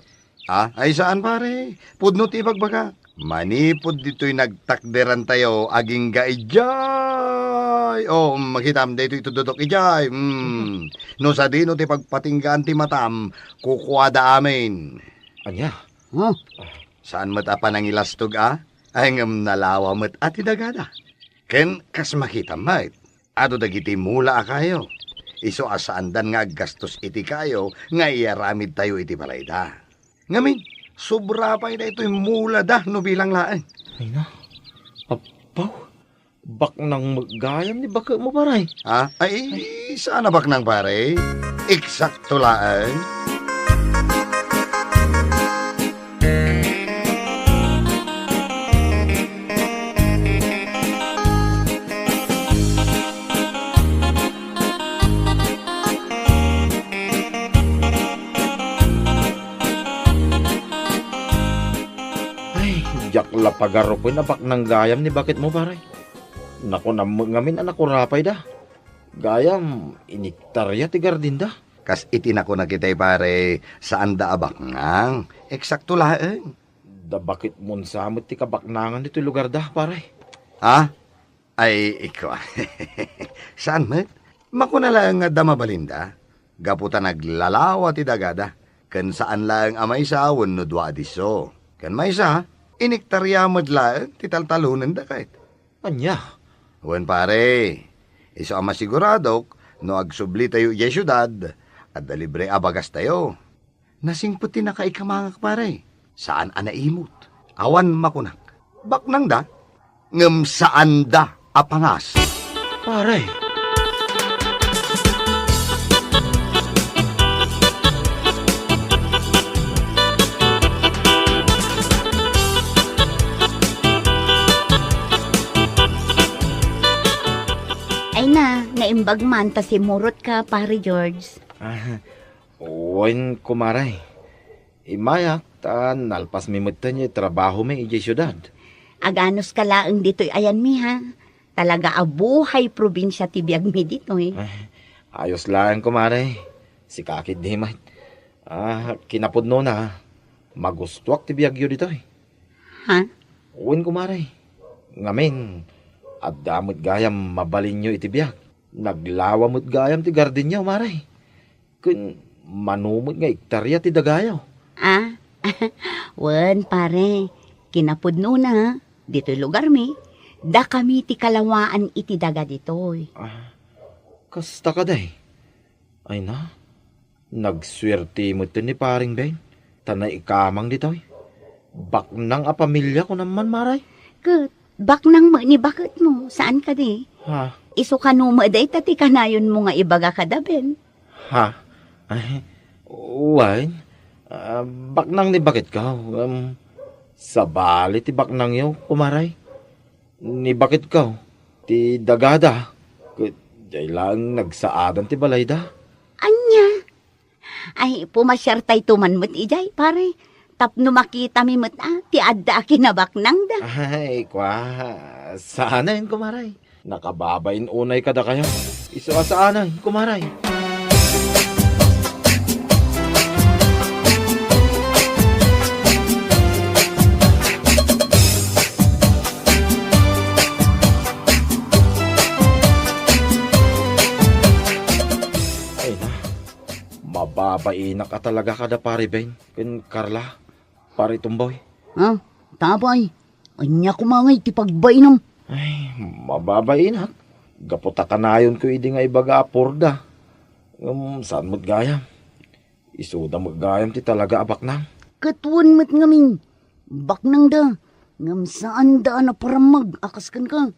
Ah, ay saan, pare. Pudno ti ibagbagak. Manipud ditoy nagtakderantayo, agingga idiay. Oh, makitam, daytoy itudodok idiay. Mm. No sadino ti pagpatinggaan ti matam, kukuada amin. Ania? Huh? Saan met a panangilastog a? Ay, ngem nalawa met a ti dagada. Ken kas makitam met, adu dagiti mula a kayo. Isu a saandan nga aggastos iti kayo nga iyaramidtayo iti balayda. Ngamin, sobra pay daytoy mulada no bilang laeng. Ay na, apaw, baknang met gayam ni baketmo, pare. Ha? Ay, saan a baknang, pare. Eksakto laeng. Ay, diak la pagarupen a baknang gayam ni baketmo, pare. Nakunam met ngamin a nakurapayda. Gayam, iniktarya ti gardinda. Kas iti nakunak itay, pare, saanda a baknang. Eksakto laeng. Da baketmon sa met ti kabaknangan ditoy lugarda, pare. Ha? Ay, ikua. Saan met? Makuna laeng nga adda mabalinda. Gapu ta naglalawa ti dagada. Ken saan laeng a maysa wenno dua a disso. Ken maysa, iniktarya met laeng ti taltalonenda ket. Ania? Wen, pare, isu a masiguradok, no agsublitayo idiay siudad, adda libre a bagastayo. Nasingpet ti nakaikamangak, pare. Saan a naimut. Awan makunak. Baknangda, ngem saanda a pangas. Pare. Ay na, naimbag man ta simmurotka, Pare George. Ah, wen, kumare. Immayak ta nalpasmi metten ti trabahomi idiay siudad. Aganuska laeng ditoy ayanmi, ha? Talaga a buhay probinsia ti biagmi ditoy. Ay, ayos laeng, kumare. Sika ketdi met. Ah, kinapudnona, magustuak ti biagyo ditoy. Ha? Wen, kumare. Ngamin, adda met gayam mabalinyo iti biag. Naglawa met gayam ti gardenyo, mare. Ken mano met nga ektarya ti dagayo? Ah, wen, pare. Kinapudnona, ditoy lugarmi, dakami ti kalawaan iti daga ditoy. Ah, kasta kadi? Ay na, nagsuerte metten ni Pareng Ben, ta naikamang ditoy. Baknang a pamilia, kunam man, mare? Ket baknang met ni baketmo, saan kadi? Ha? Isu kano met dayta ti kanayonmo nga ibaga kada Ben? Ha? Ay, wen, ah, baknang ni baketko, um, sabali ti baknangyo, kumare. Ni baketko, ti dagada, ket diay laeng nagsaadan ti balayda. Ania? Ay, pumasiartayto man met idiay, pare. Tapno makitami met a ti adda a kinabaknangda. Ay, kua, saanen, kumare. Nakababain unay kadakayo. Isu a saanen, kumare. Ay na, mababainak a talaga kada Pare Ben ken Carla, Pare Tumboy. Ha? Tapay, ania koma ngay ti pagbainam? Ay, mababainak. Gapu ta kanayonko idi nga ibaga a purda. Ngem saan met gayam. Isuda met gayam ti talaga a baknang. Ket wen met ngamin, baknangda, ngem saanda a naparammag a kas kenka.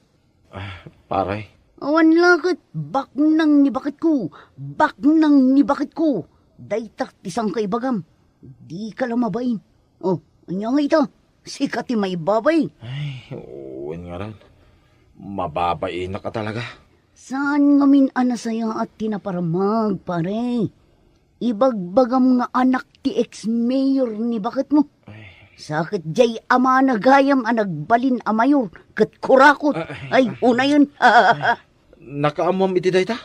Ah, pare. Awan la ket baknang ni baketko, baknang ni baketko. Dayta ti sangkaibagam. Dika la mabain. Oh, Ania nga ita? Sika ti maibabain. Ay, wen ngarud. Mababainak a talaga. Saan ngamin a nasayaat ti naparamag, pare. Ibagbagam nga anak ti ex-mayor ni baketmo. Ay. Sa ket diay amana gayam a nagbalin a mayor ket kurakot. Ah, ay. Ay, unayen. Ay. Nakaammoam iti dayta?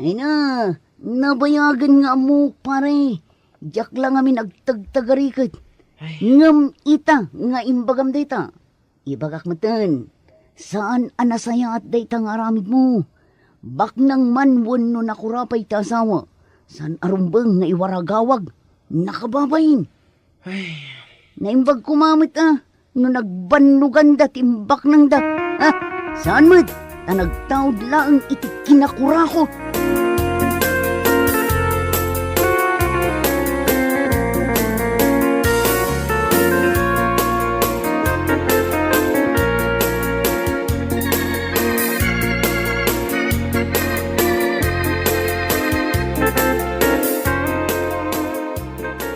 Ay na, nabayagen nga ammok, pare. Diak la ngamin agtagtagariket. Ay. Ngem ita nga imbagam dayta, ibagak metten, saan a nasayaat dayta nga aramidmo. Baknang man wenno nakura pay ti asawa, saan a rumbeng nga iwaragawag, nakababain. Ay. Naimbag koma met a no nagbannoganda ti imbaknangda. Ha? Saan met, ta nagtaud laeng iti kinakurakot.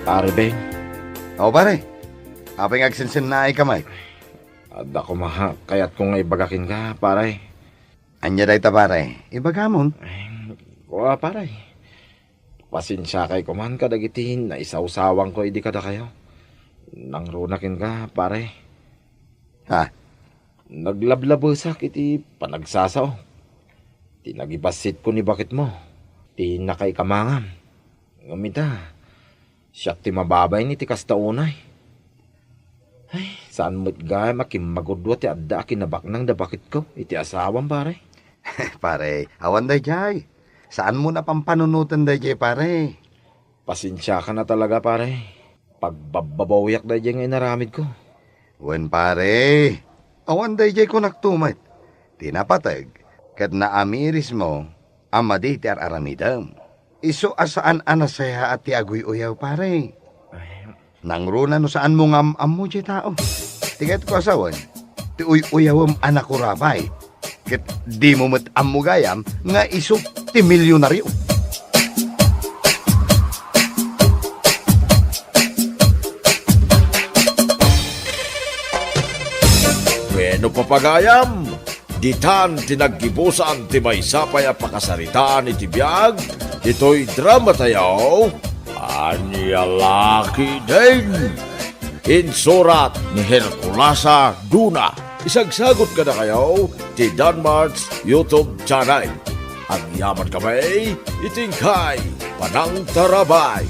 Pare Ben. O, pare. Apay nga agsensennaayka met? Adda koma kayatko nga ibaga kenka, pare. Ania dayta, pare? Ibagamon. Ay, kua, pare. Pasensiakay koman kadagiti naisawsawangko idi kadakayo. Nangruna kenka, pare. Ha? Naglablabesak iti panagsasao. Ti nagibassitko ni baketmo, ti nakaikamangam. Ngem ita, siak ti mababain iti kasta unay. Ay, saan met gayam a kimmagudua ti adda a kinabaknang da baketko iti asawam, pare. Pare, awan daydiay. Saanmo a pampanunoten daydiay, pare. Pasensiakan a talaga, pare. Pagbabbabawiak daydiay nga inaramidko. Wen, pare, awan daydiay kunakto met. Ti napateg, ket naamirismo a madi ti ar-aramidem. Isu a saan a nasayaat ti aguy-uyaw, pare. Ay. Nangruna no saanmo nga am-ammo diay tao. Ti kayatko a sawen, ti uy-uyawem a nakurabay. Ket dimo met ammo gayam nga isu ti milionario. Wenno, papagayam, ditan ti naggibusan ti maysa pay a pakasaritaan iti biag ditoy dramatayo, Ania La Ketdin. Insurat ni Herculasa Duna. Isagsagut kadakayo ti Danmart's YouTube channel. Agyaman kami iti inkay panangtarabay.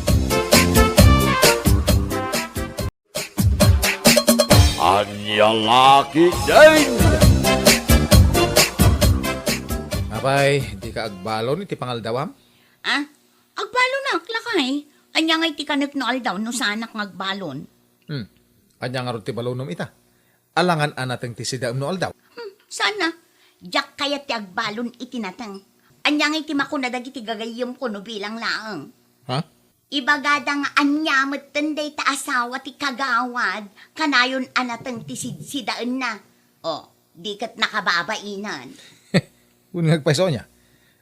Ania La Ketdin! Apay, dika agbalon iti pangaldawam? Ah, agbalonak, lakay. Ania ngay ti kanek no aldaw no saanak nga agbalon? Hmm. Ania ngarud ti balonem ita? Alangan a nateng ti sidaem no aldaw? Hmm, saan a? Diak kayat ti agbalon iti nateng. Ania ngay ti makuna dagiti gagayyemko no bilang laeng? Ha? Ibagada nga ania metten dayta asawa ti kagawad, kanayon a nateng ti sidsidaenna. O, di ket nakababainan. Wen nga agpayso ania?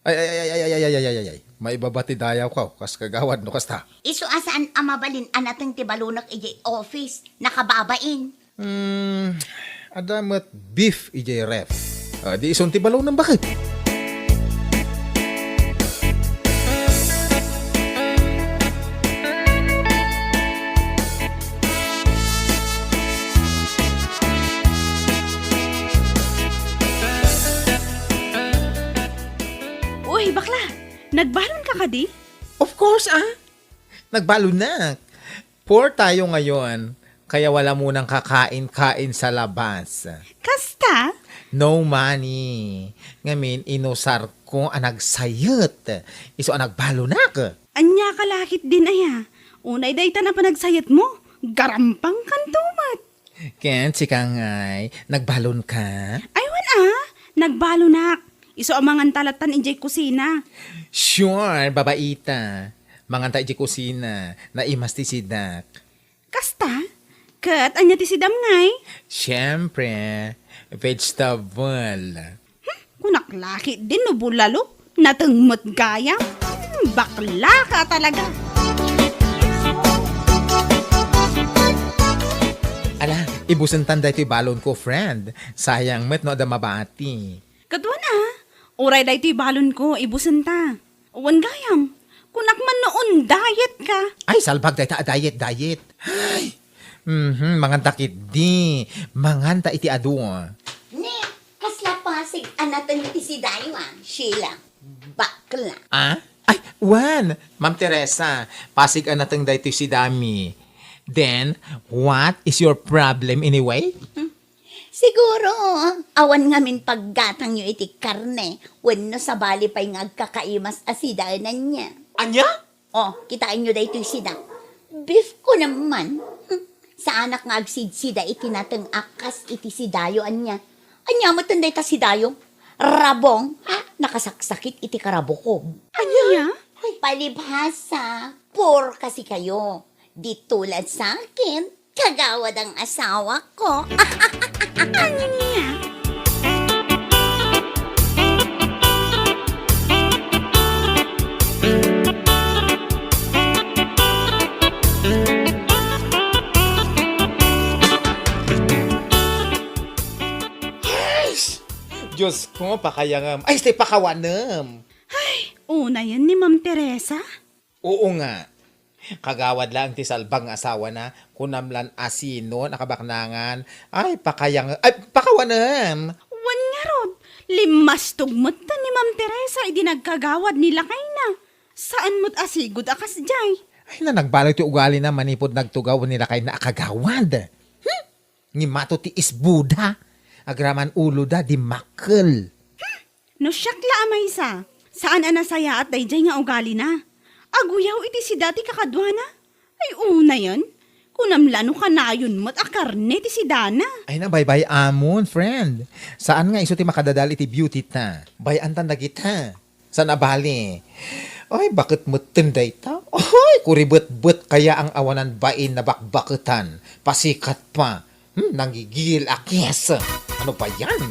Ay, ay, ay, ay, ay, ay, ay, ay, ay, ay, ay. Maibaba ti dayawko, kas kagawad no kasta. Isu a saan a mabalin a nateng ti balonek idiay office, nakababain. Hmm, adda met beef idiay ref. Ah, di isun ti balonem baket. Uy, bakla! Nagbalonka kadi? Of course, ah. Nagbalonak. Poor tayo ngayon, kaya wala munang kakain-kain sa labas. Kasta? No money. Ngamin, inusar ko a nagsayet. Isu a nagbalonak. Ania ka lakit din aya? Unay daytan a panagsayetmo, garampang kanto met. Ken sika ngay, nagbalon ka? Ay, wen a, nagbalonak. Isu a manganta lattan idiay kusina. Sure, babaita. Manganta idiay kusina, naimas ti sidak. Kasta? Ket ania ti sidam ngay? Siyempre, vegetable. Hmm, kunak lakit din no bulalo. Nateng met gayam. Hmm, bakla ka talaga. Ala, ibusentan daytoy balonko, friend. Sayang met no adda mabati. Kaduana, uray daytoy balonko, ibusenta. Wen gayam, kunak man no on-diet ka. Ay, salbag dayta a diet, diet. Ay, mhm, manganta ketdi. Manganta iti adu. Ne, kasla pasig a nateng ti sidayo, ah, Sheila. Bakla. Ah? Ay, wen, Ma'am Teresa, pasig a nateng daytoy sidami. Then, what is your problem anyway? Hmm. Siguro, awan ngamin paggatangyo iti karne, wenno sabali pay nga agkakaimas a sidaenanna. Ania? Oh, kitaenyo daytoy sida. Beef ko naman. Hmm. Saanak nga agsidsida iti nateng a kas iti sidayo, ania. Ania metten dayta sidayo? Rabong, ha? Nakasaksakit iti karabukob. Ania? Palibhasa, poor kasi kayo. Di tulad sa akin, kagawad ang asawa ko. Ania? Ay, Diyos ko, pakayangem. Ay, stay, pakawanem. Ay, unayen ni Ma'am Teresa? Oo nga. Kagawad laeng ti salbag nga asawana, kunam lan a sino a kabaknangan. Ay, pakayang-, ay, pakawanem. Wen ngarud, limmastog metten ni Ma'am Teresa idi nagkagawad ni lakayna. Saan met a sigud a kasdiay. Ay, na, nagbaleg ti ugalina manipud nagtugaw ni lakayna a kagawad. Hmm? Ngem mato ti isbuda, agraman uloda, dimmakkel. Hmm, no siak la a maysa, saan a nasayaat daydiay nga ugalina. Aguyaw iti sida ti kakaduana. Ay, unayen, kunam la no kanayon met a karne ti sidana. Ay, na, baybay-amon, friend. Saan nga isu ti makadadael iti beauty ta? Bay-antan dagita. Saan a bali. Ay, baket metten dayta? Ay, kuribetbet kaya ang awanan bain nabakbaketan. Pasikat pa. Hmm, nanggigil a kies. Ano ba yan?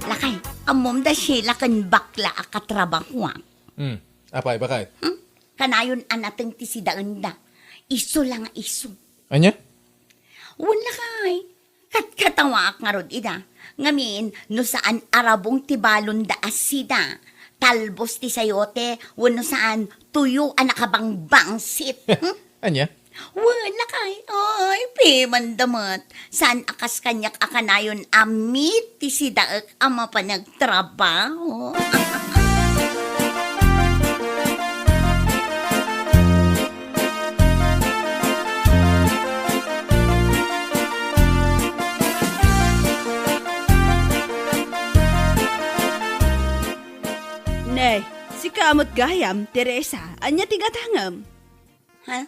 Lakay, ammom da Sheila ken bakla a katrabahoak. Hmm. Apay, bakit? Hmm? Kanayon a nateng ti sidaenda. Isu la nga isu. Ania? Wen lakay. Katkatawaak ngarud ida. Ngamin, no saan a rabong ti balonda a sida, talbos ti sayote, wenno saan, tuyo a nakabangbangsit. Hmm? Ania? Wen lakay, ay, pimanda met. Saan a kas kaniak a kanayon a meet ti sidaek a mapan agtrabaho. Ne, sika met gayam, Teresa, ania ti gatangem? Ha?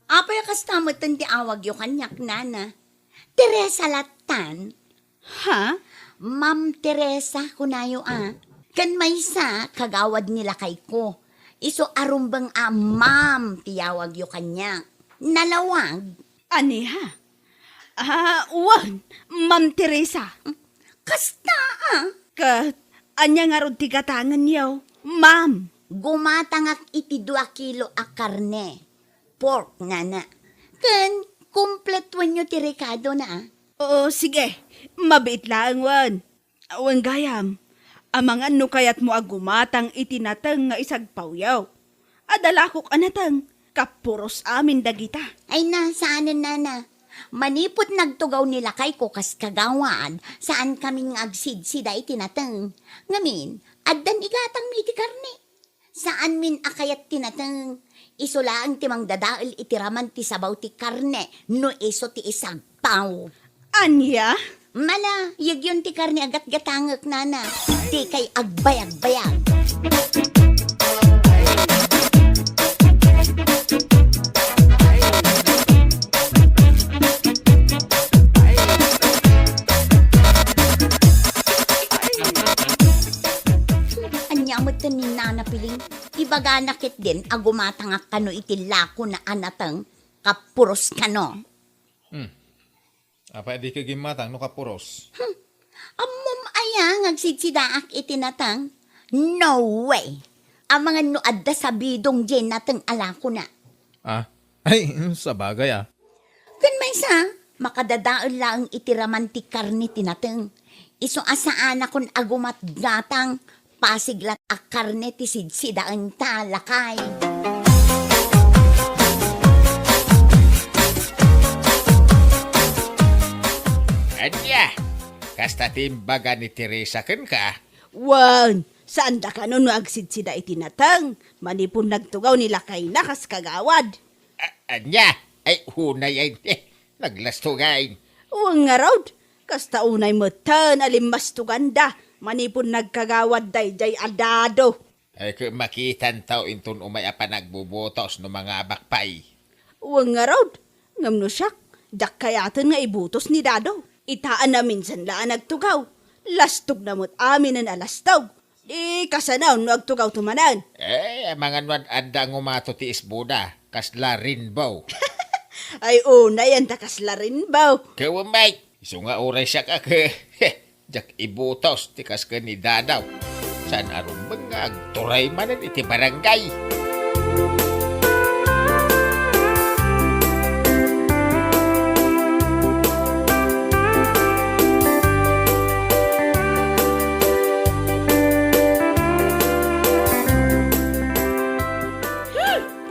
Apay a kasta metten ti awagyo kaniak, nana? Teresa lattan. Ha? Ma'am Teresa, kunayo a. Ken maysa, kagawad ni lakayko. Isu a rumbeng a ma'am ti yawagyo kaniak. Nalawag. Ania? Ah, wen, Ma'am Teresa. Kasta a. Ket ania ngarud ti gatangenyo, ma'am? Gumatangak iti dua kilo a karne. Pork, nana. Ken, kumpletuenyo ti rekadona, a. Oo, sige. Mabiit laeng, wen. Wen gayam, amangan no kayatmo a gumatang iti nateng nga isagpawyo. Adda lakok a nateng, kapuros amin dagita. Ay na, saanen, nana. Manipud nagtugaw ni lakayko kas kagawad, saan kamin nga agsidsida iti nateng. Ngamin, addan igatangmi iti karne. Saanmin a kayat ti nateng. Isu laeng ti mangdadael iti raman ti sabaw ti karne no isu ti isagpaw. Ania? Mala, yegyon ti karne a gatgatangek, nana. Dikay agbayagbayag. Ania met ken ni Nana Piling? Ibagana ketdin a gumatangak kano iti lakona a nateng, kapuros kano. Hmm. Apay a dika gimmatang no kapuros? Hmm. Ammom a Ania nga agsidsidaak iti nateng? No way! Amangan no adda sabidong diay nateng a lakona. Ah, ay, sabagay, ah. Ken maysa, makadadael laeng iti raman ti karne ti nateng. Isu a saanakon a gumatgatang, pasig la a karne ti sidsidaenta, lakay. Ania? Kasta ti imbaga ni Teresa kenka? Wen, saanda kano no agsidsida iti nateng, manipud nagtugaw ni lakayna kas kagawad. A-, ania? Ay, unay ay, eh, naglastugan. Wen ngarud, kasta unay metten a limmastuganda manipud nagkagawad daydiay a dado. Ay, ket makitanto inton umay a panagbubutos no mangabak pay. Wen ngarud, ngem no siak, diak kayaten nga ibutos ni Dado. Ita a naminsan la a nagtugaw, lastogna met aminen a lastog. Di kasano no agtugawto manen. Eh, amangan no ad-adda ngumato ti isboda, kasla rainbow. Ay, unay anta kasla rainbow. Ket wen met, isu nga uray siak a ke-, diak ibutos ti kas ken ni Dado. Saan a rumbeng nga agturay manen iti barangay.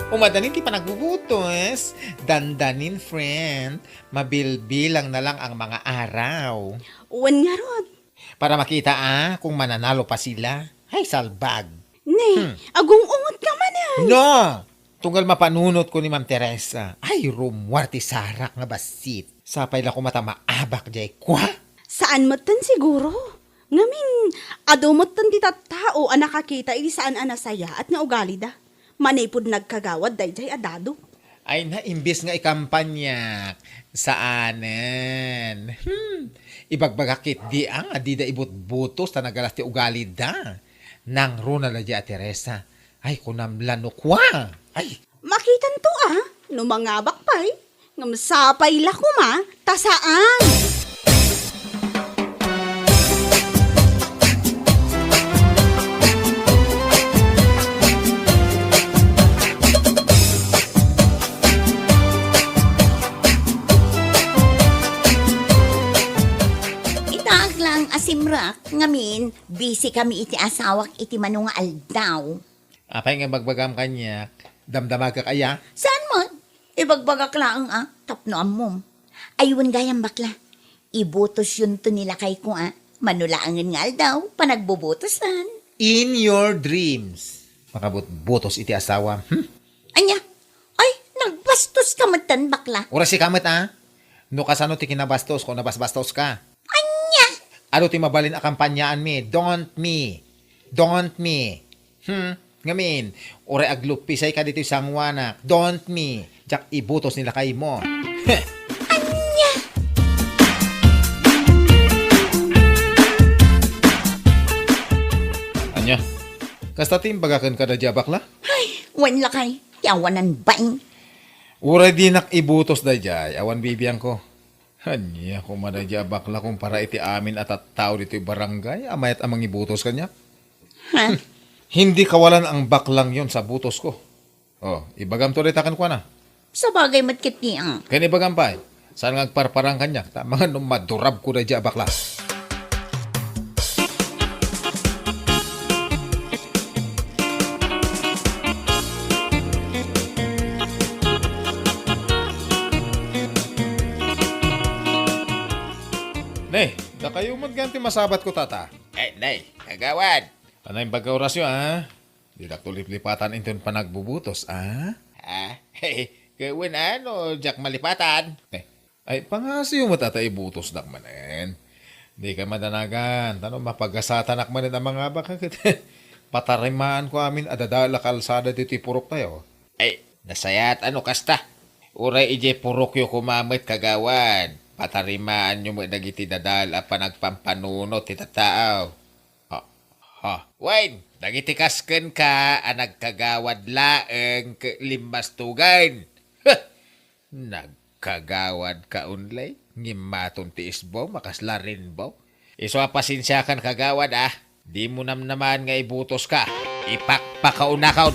Umadanin ti panagbubutos. Dandanin, friend. Mabilbilang na lang ang mga araw. Wen ngarud. Para makita, ah, kung mananalo pa sila. Ay, salbag. Ne, Hmm. agung-ungot ka manen. No! Tunggal mapanunot ko ni Ma'am Teresa. Ay, rummuar ti sarak nga bassit. Sapay la koma ta maabak diay kua. Saan metten siguro? Ngamin, adu metten ti tattao a nakakita iti saan a nasayaat nga ugalida manipud nagkagawad daydiay a dado. Ay na, imbes nga ikampanyak, saanen. Hmm, ibagbagak ketdi a nga dida ibutbutos ta nagalas ti ugalida. Nangruna la diay a Teresa. Ay, kunam la no kua. Ay. Makitanto a, no mangabak pay, ngem sapay la koma, ta saan. Itaak lang a simrak, ngamin, busy kami iti asawak iti mano nga aldaw. Apay nga ibagbagam kaniak, damdamagak aya? Saan man? Ibagbagak laeng a, tapno ammom. Ay, wen gayam bakla. Ibutosyonto ni lakayko a, mano laengen nga aldaw, panagbubutosan. In your dreams, makabutbutos iti asawam. Hmm? Ania? Ay, nagbastoska metten, bakla. Uray sika met, a? No kasano ti kinabastosko, nabasbastoska. Ania? Adu ti mabalin a kampanyaanmi, don't me. Don't me. Hmm, ngamin, uray agluppisayka ditoy sanguanak, don't me. Diak ibutos ni lakaymo. Heh. Ania? Ania? Kasta ti imbaga kenka daydiay a bakla? Ay, wen lakay, ti awanan bain. Uray dinak ibutos daydiay, awan bibiangko. Ania koma daydiay a bakla kumpara iti amin a tattao ditoy barangay a mayat a mangibutos kaniak? Ha? Hindi kawalan ang baklang yon sa butos ko. Oh, ibagamto dayta kenkuana. Sabagay met ketdi a. Ken ibagam pay, saan nga agparparang kaniak, ta amangan no madurabko daydiay a bakla. Ne, dakayo met gayam ti masabatko, tata. Eh, ne, kagawad. Anay, bagga orasyo, a? Didak to liplipatan inton panagbubutos, a? Ha? Ket wen a no diak malipatan? Eh, ay, pangasiyo met a ta ibutosnak manen. Dika madanagan, ta no mapagasatanak manen a mangabak ket patarimaanko amin a dadael a kalsada ditoy puroktayo. Ay, nasayaat a no kasta. Uray idiay purokyo koma met, kagawad, patarimaanyo met dagiti dadael a panagpampanunot ti tattao. Ha? Ha? Wen, dagiti kas kenka a nagkagawad laeng ket limmastugen. Huh! Nagkagawadka unlay, ngimmaton ti isbaw, makasla rainbow. Isu a pasensiakan, kagawad, a. Dimo namnamaen nga ibutoska. Ipakpakaunakon.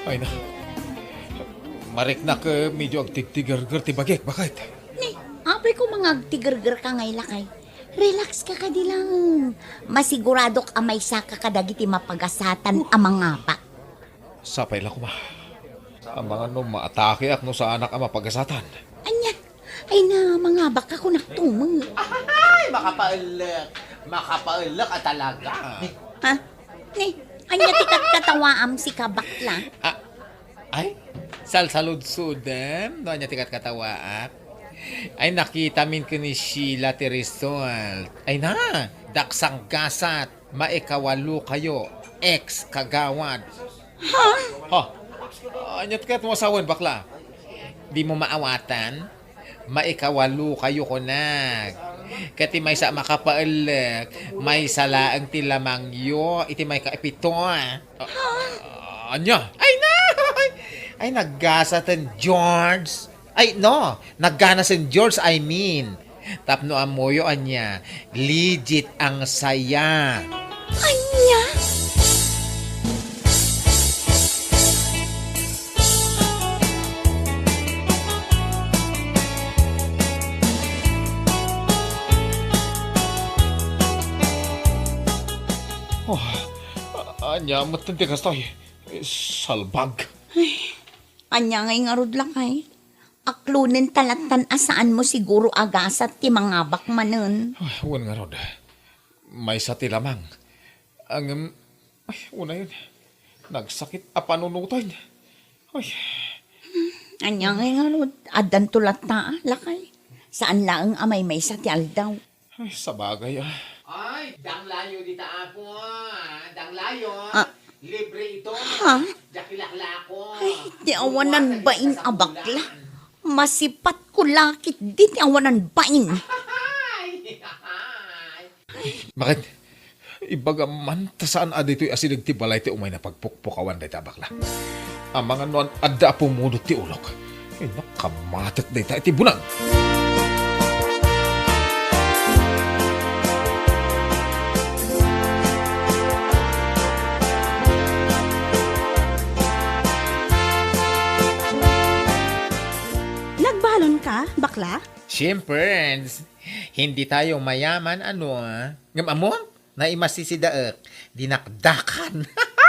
Ay na. Mariknak, eh, medyo agtigtigerger ti bagik. Bakit? Ni, apay ko nga agtigergerka ngay, lakay. Relax ka kadi lang. Masiguradok a maysaka kadagiti mapagasatan a mangabak. Sapay la koma. Amangan no maatakeak no saanak a mapagasatan. Ania? Ay na, mangabak ka kunak tumo. Ay, makapaellek. Makapaellek a talaga. Ha? Ni, ania ti katkatawaam sika, bakla? Ah, ay, salsaludsodem no ania ti katkatawaak. Ay, nakitamin ken ni Sheila ti result. Ay na, daksang gasat, maikawalo kayo, ex kagawad. Ha? Ha? Ania ti ket mo asawen, bakla? Dimo maawatan? Maikawalo kayo kunak. Ket ti maysa a makapaellek, maysa laeng ti lamangyo iti maikaipito. Ania? Ay na! Ay, naggasaten, George. Ay, no, nagganasen, George, I mean. Tapno ammoyo ania, legit ang saya. Ania? Oh, ania met ti kasta? Salbag. Ay, ania ngay ngarud, lakay? Aklonen ta lattan a saanmo siguro a gasat ti mangabak manen. Ay, wen ngarud. Maysa ti lamang. Ngem, ay, unayen. Nagsakit a panunoten. Ay. Ania ngay ngarud, addanto latta, lakay. Saan laeng a maymaysa ti aldaw. Ay, sabagay, ah. Ay, danglayo dita, Apo, ah. Danglayo. Ah. Libre ito. Ha? Diak ilaklako. Ay, ti awanan bain a bakla. Masipatko la ketdi ti awanan bain. Ay, ay. Bakit? Ibagam man ta saan a ditoy asideg ti balay ti umay napagpukpukawan dayta a bakla. Amangan no adda a pumudot ti ulok. Ay, nakamatek dayta iti bunag. Nagbalon ka, bakla? Siyempre, hindi tayo mayaman, ano, ah. Ngem ammom? Naimas ti sidaek, dinakdakan.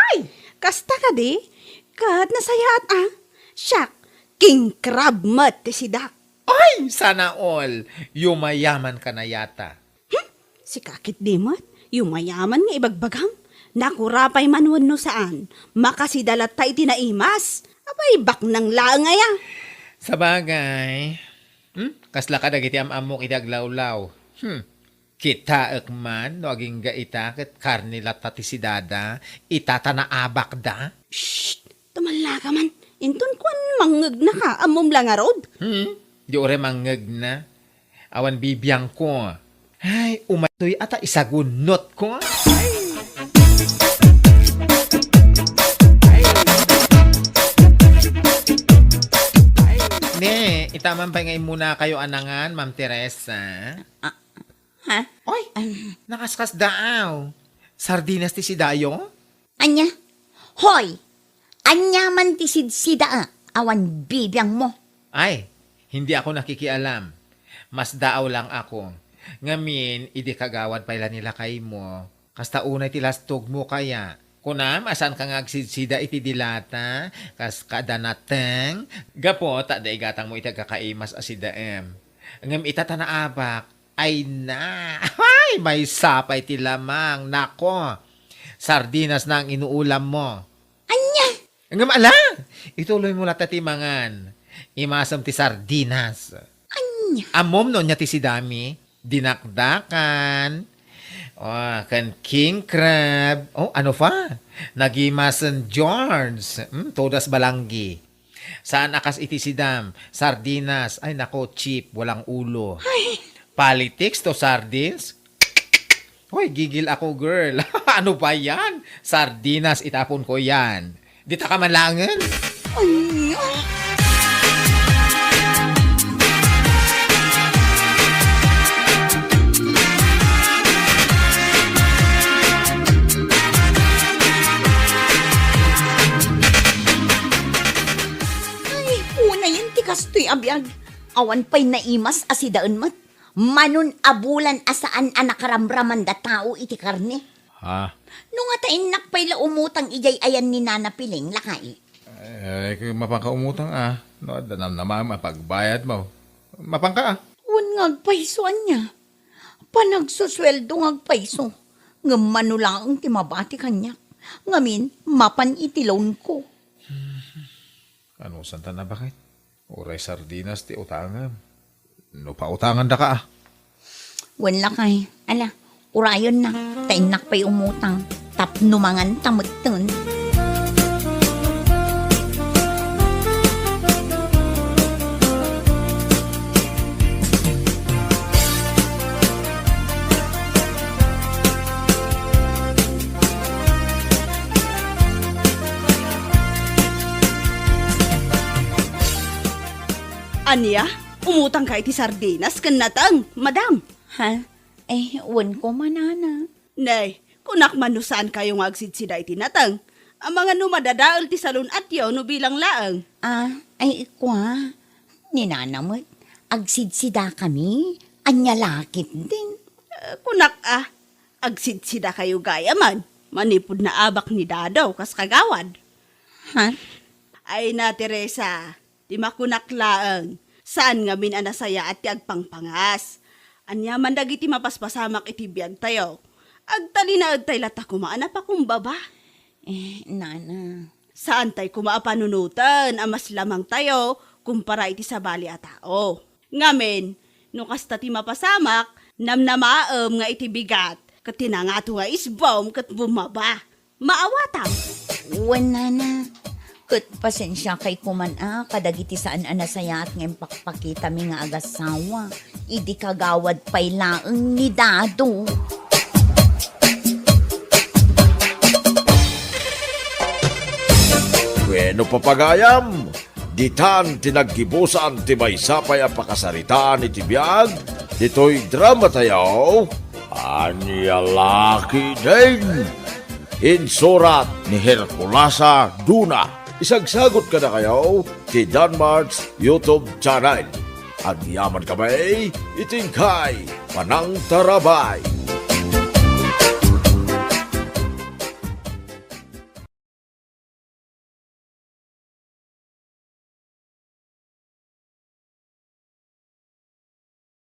Ay! Kasta kadi? Ket nasayaat a. Siak, king crab met ti sidak. Ay! Sana all! Yumayaman ka na yata. Hmm? Sika ketdi met? Yumayaman nga ibagbagam? Nakurapay man wenno saan? Makasida latta iti naimas. Apay, baknang laeng aya? Sabagay. Hmm? Kasla kadagiti am-ammok iti aglawlaw. Hmm. Kitaek man no agingga ita ket karne latta ti sidada, ita ta naabakda. Shh! Tumallaka man. Inton kuan, mangngegnaka, ammom la ngarud? Hmm? Di uray mangngegna. Awan bibiangko. Ay, umatoy ata isagunnotko. Ne, itaman pay nga immuna kayo anangan, Ma'am Teresa. Ah, Ha? Oy, nakaskasdaaw. Sardinas ti sidayo? Ania? Hoy! Ania man ti sidsida, ah? Awan bibiangmo. Ay, hindi ako nakikialam. Masdaaw lang ako. Ngamin, idi kagawad pay la ni lakaymo. Kasta unay ti lastogmo kaya. Kunam, a saanka nga agsidsida iti dilata, kas kada nateng? Gapu ta adda igatangmo iti agkakaimas a sidaem. Ngem ita ta naabak, Ay na! Ay, maysa pay ti lamang. Nako! Sardinas na ang inuulam mo. Ania? Ngem ala! Ituloy mo latta ti mangan. Imasem ti sardinas. Ania? Ammom no ania ti sidami? Dinakdakan. Oh, ken king crab. Oh, ano pa? Nagimasen George. Hmm, todas balanggi. Saan a kas iti sidam, sardinas, ay nako, cheap, walang ulo. Ay. Politics to sardines? Hoy, gigil ako, girl. Ano ba yan? Sardinas, itapon ko yan. Dita ka man laengen? Ay, ah. Ay, unayen ti kastoy a biag. Awan pay naimas a sidaen met. Manon a bulan a saan a nakaramraman da tao iti karne. Ha? No nga ta innak pay la umutang idiay ayan ni Nana Piling, lakay. Eh, mapanka umutang, ah. No, adda namnamam a pagbayad mo. Mapanka, ah. Wen nga agpayso ania. Panagsusueldo nga agpayso. Ngem mano laeng ti mabati kaniak. Ngamin, mapan iti loan ko. Ano, santa na bakit? Uray sardinas ti utangem. No pautangandaka, ah. Wen lakay. Ala, urayonna. Ta innak pay umutang. Tapno manganta metten. Ania? Umutangka iti sardinas ken nateng, madam? Ha? Eh, wen koma, nana. Nay, kunak man no saankayo nga agsidsida iti nateng. Amangan no madadael ti salun-atyo no bilang laeng. Ah, ay, kua. Ni nana met, agsidsida kami. Ania la ketdin? Eh, kunak, ah, agsidsida kayo gayam man. Manipud naabak ni Dado kas kagawad. Ha? Ay na, Teresa, ti makunak laeng, saan ngamin a nasayaat ti agpangpangas. Ania man dagiti mapaspasamak iti biagtayo? Agtalinaedtay latta koma a napakumbaba. Eh, nana. Saantay koma a panunoten a mas lamangtayo kumpara iti sabali a tao. Ngamin, no kasta ti mapasamak, namnamaem nga iti bigat, ket ti nangato nga isbom ket bumaba. Maawatam. Wen, nana. Ket pasensiakay koman a kadagiti saan a nasayaat nga impakpakitami nga agasawa. Idi kagawad pay laeng ni Dado. Wenno, papagayam, ditan ti naggibusan ti maysa pay a pakasaritaan iti biag ditoy dramatayo, Ania la ketdin? Insurat ni Herculasa Duna. Isagsagut kadakayo ti Danmart's YouTube channel. Agyaman kami iti inkay panangtarabay.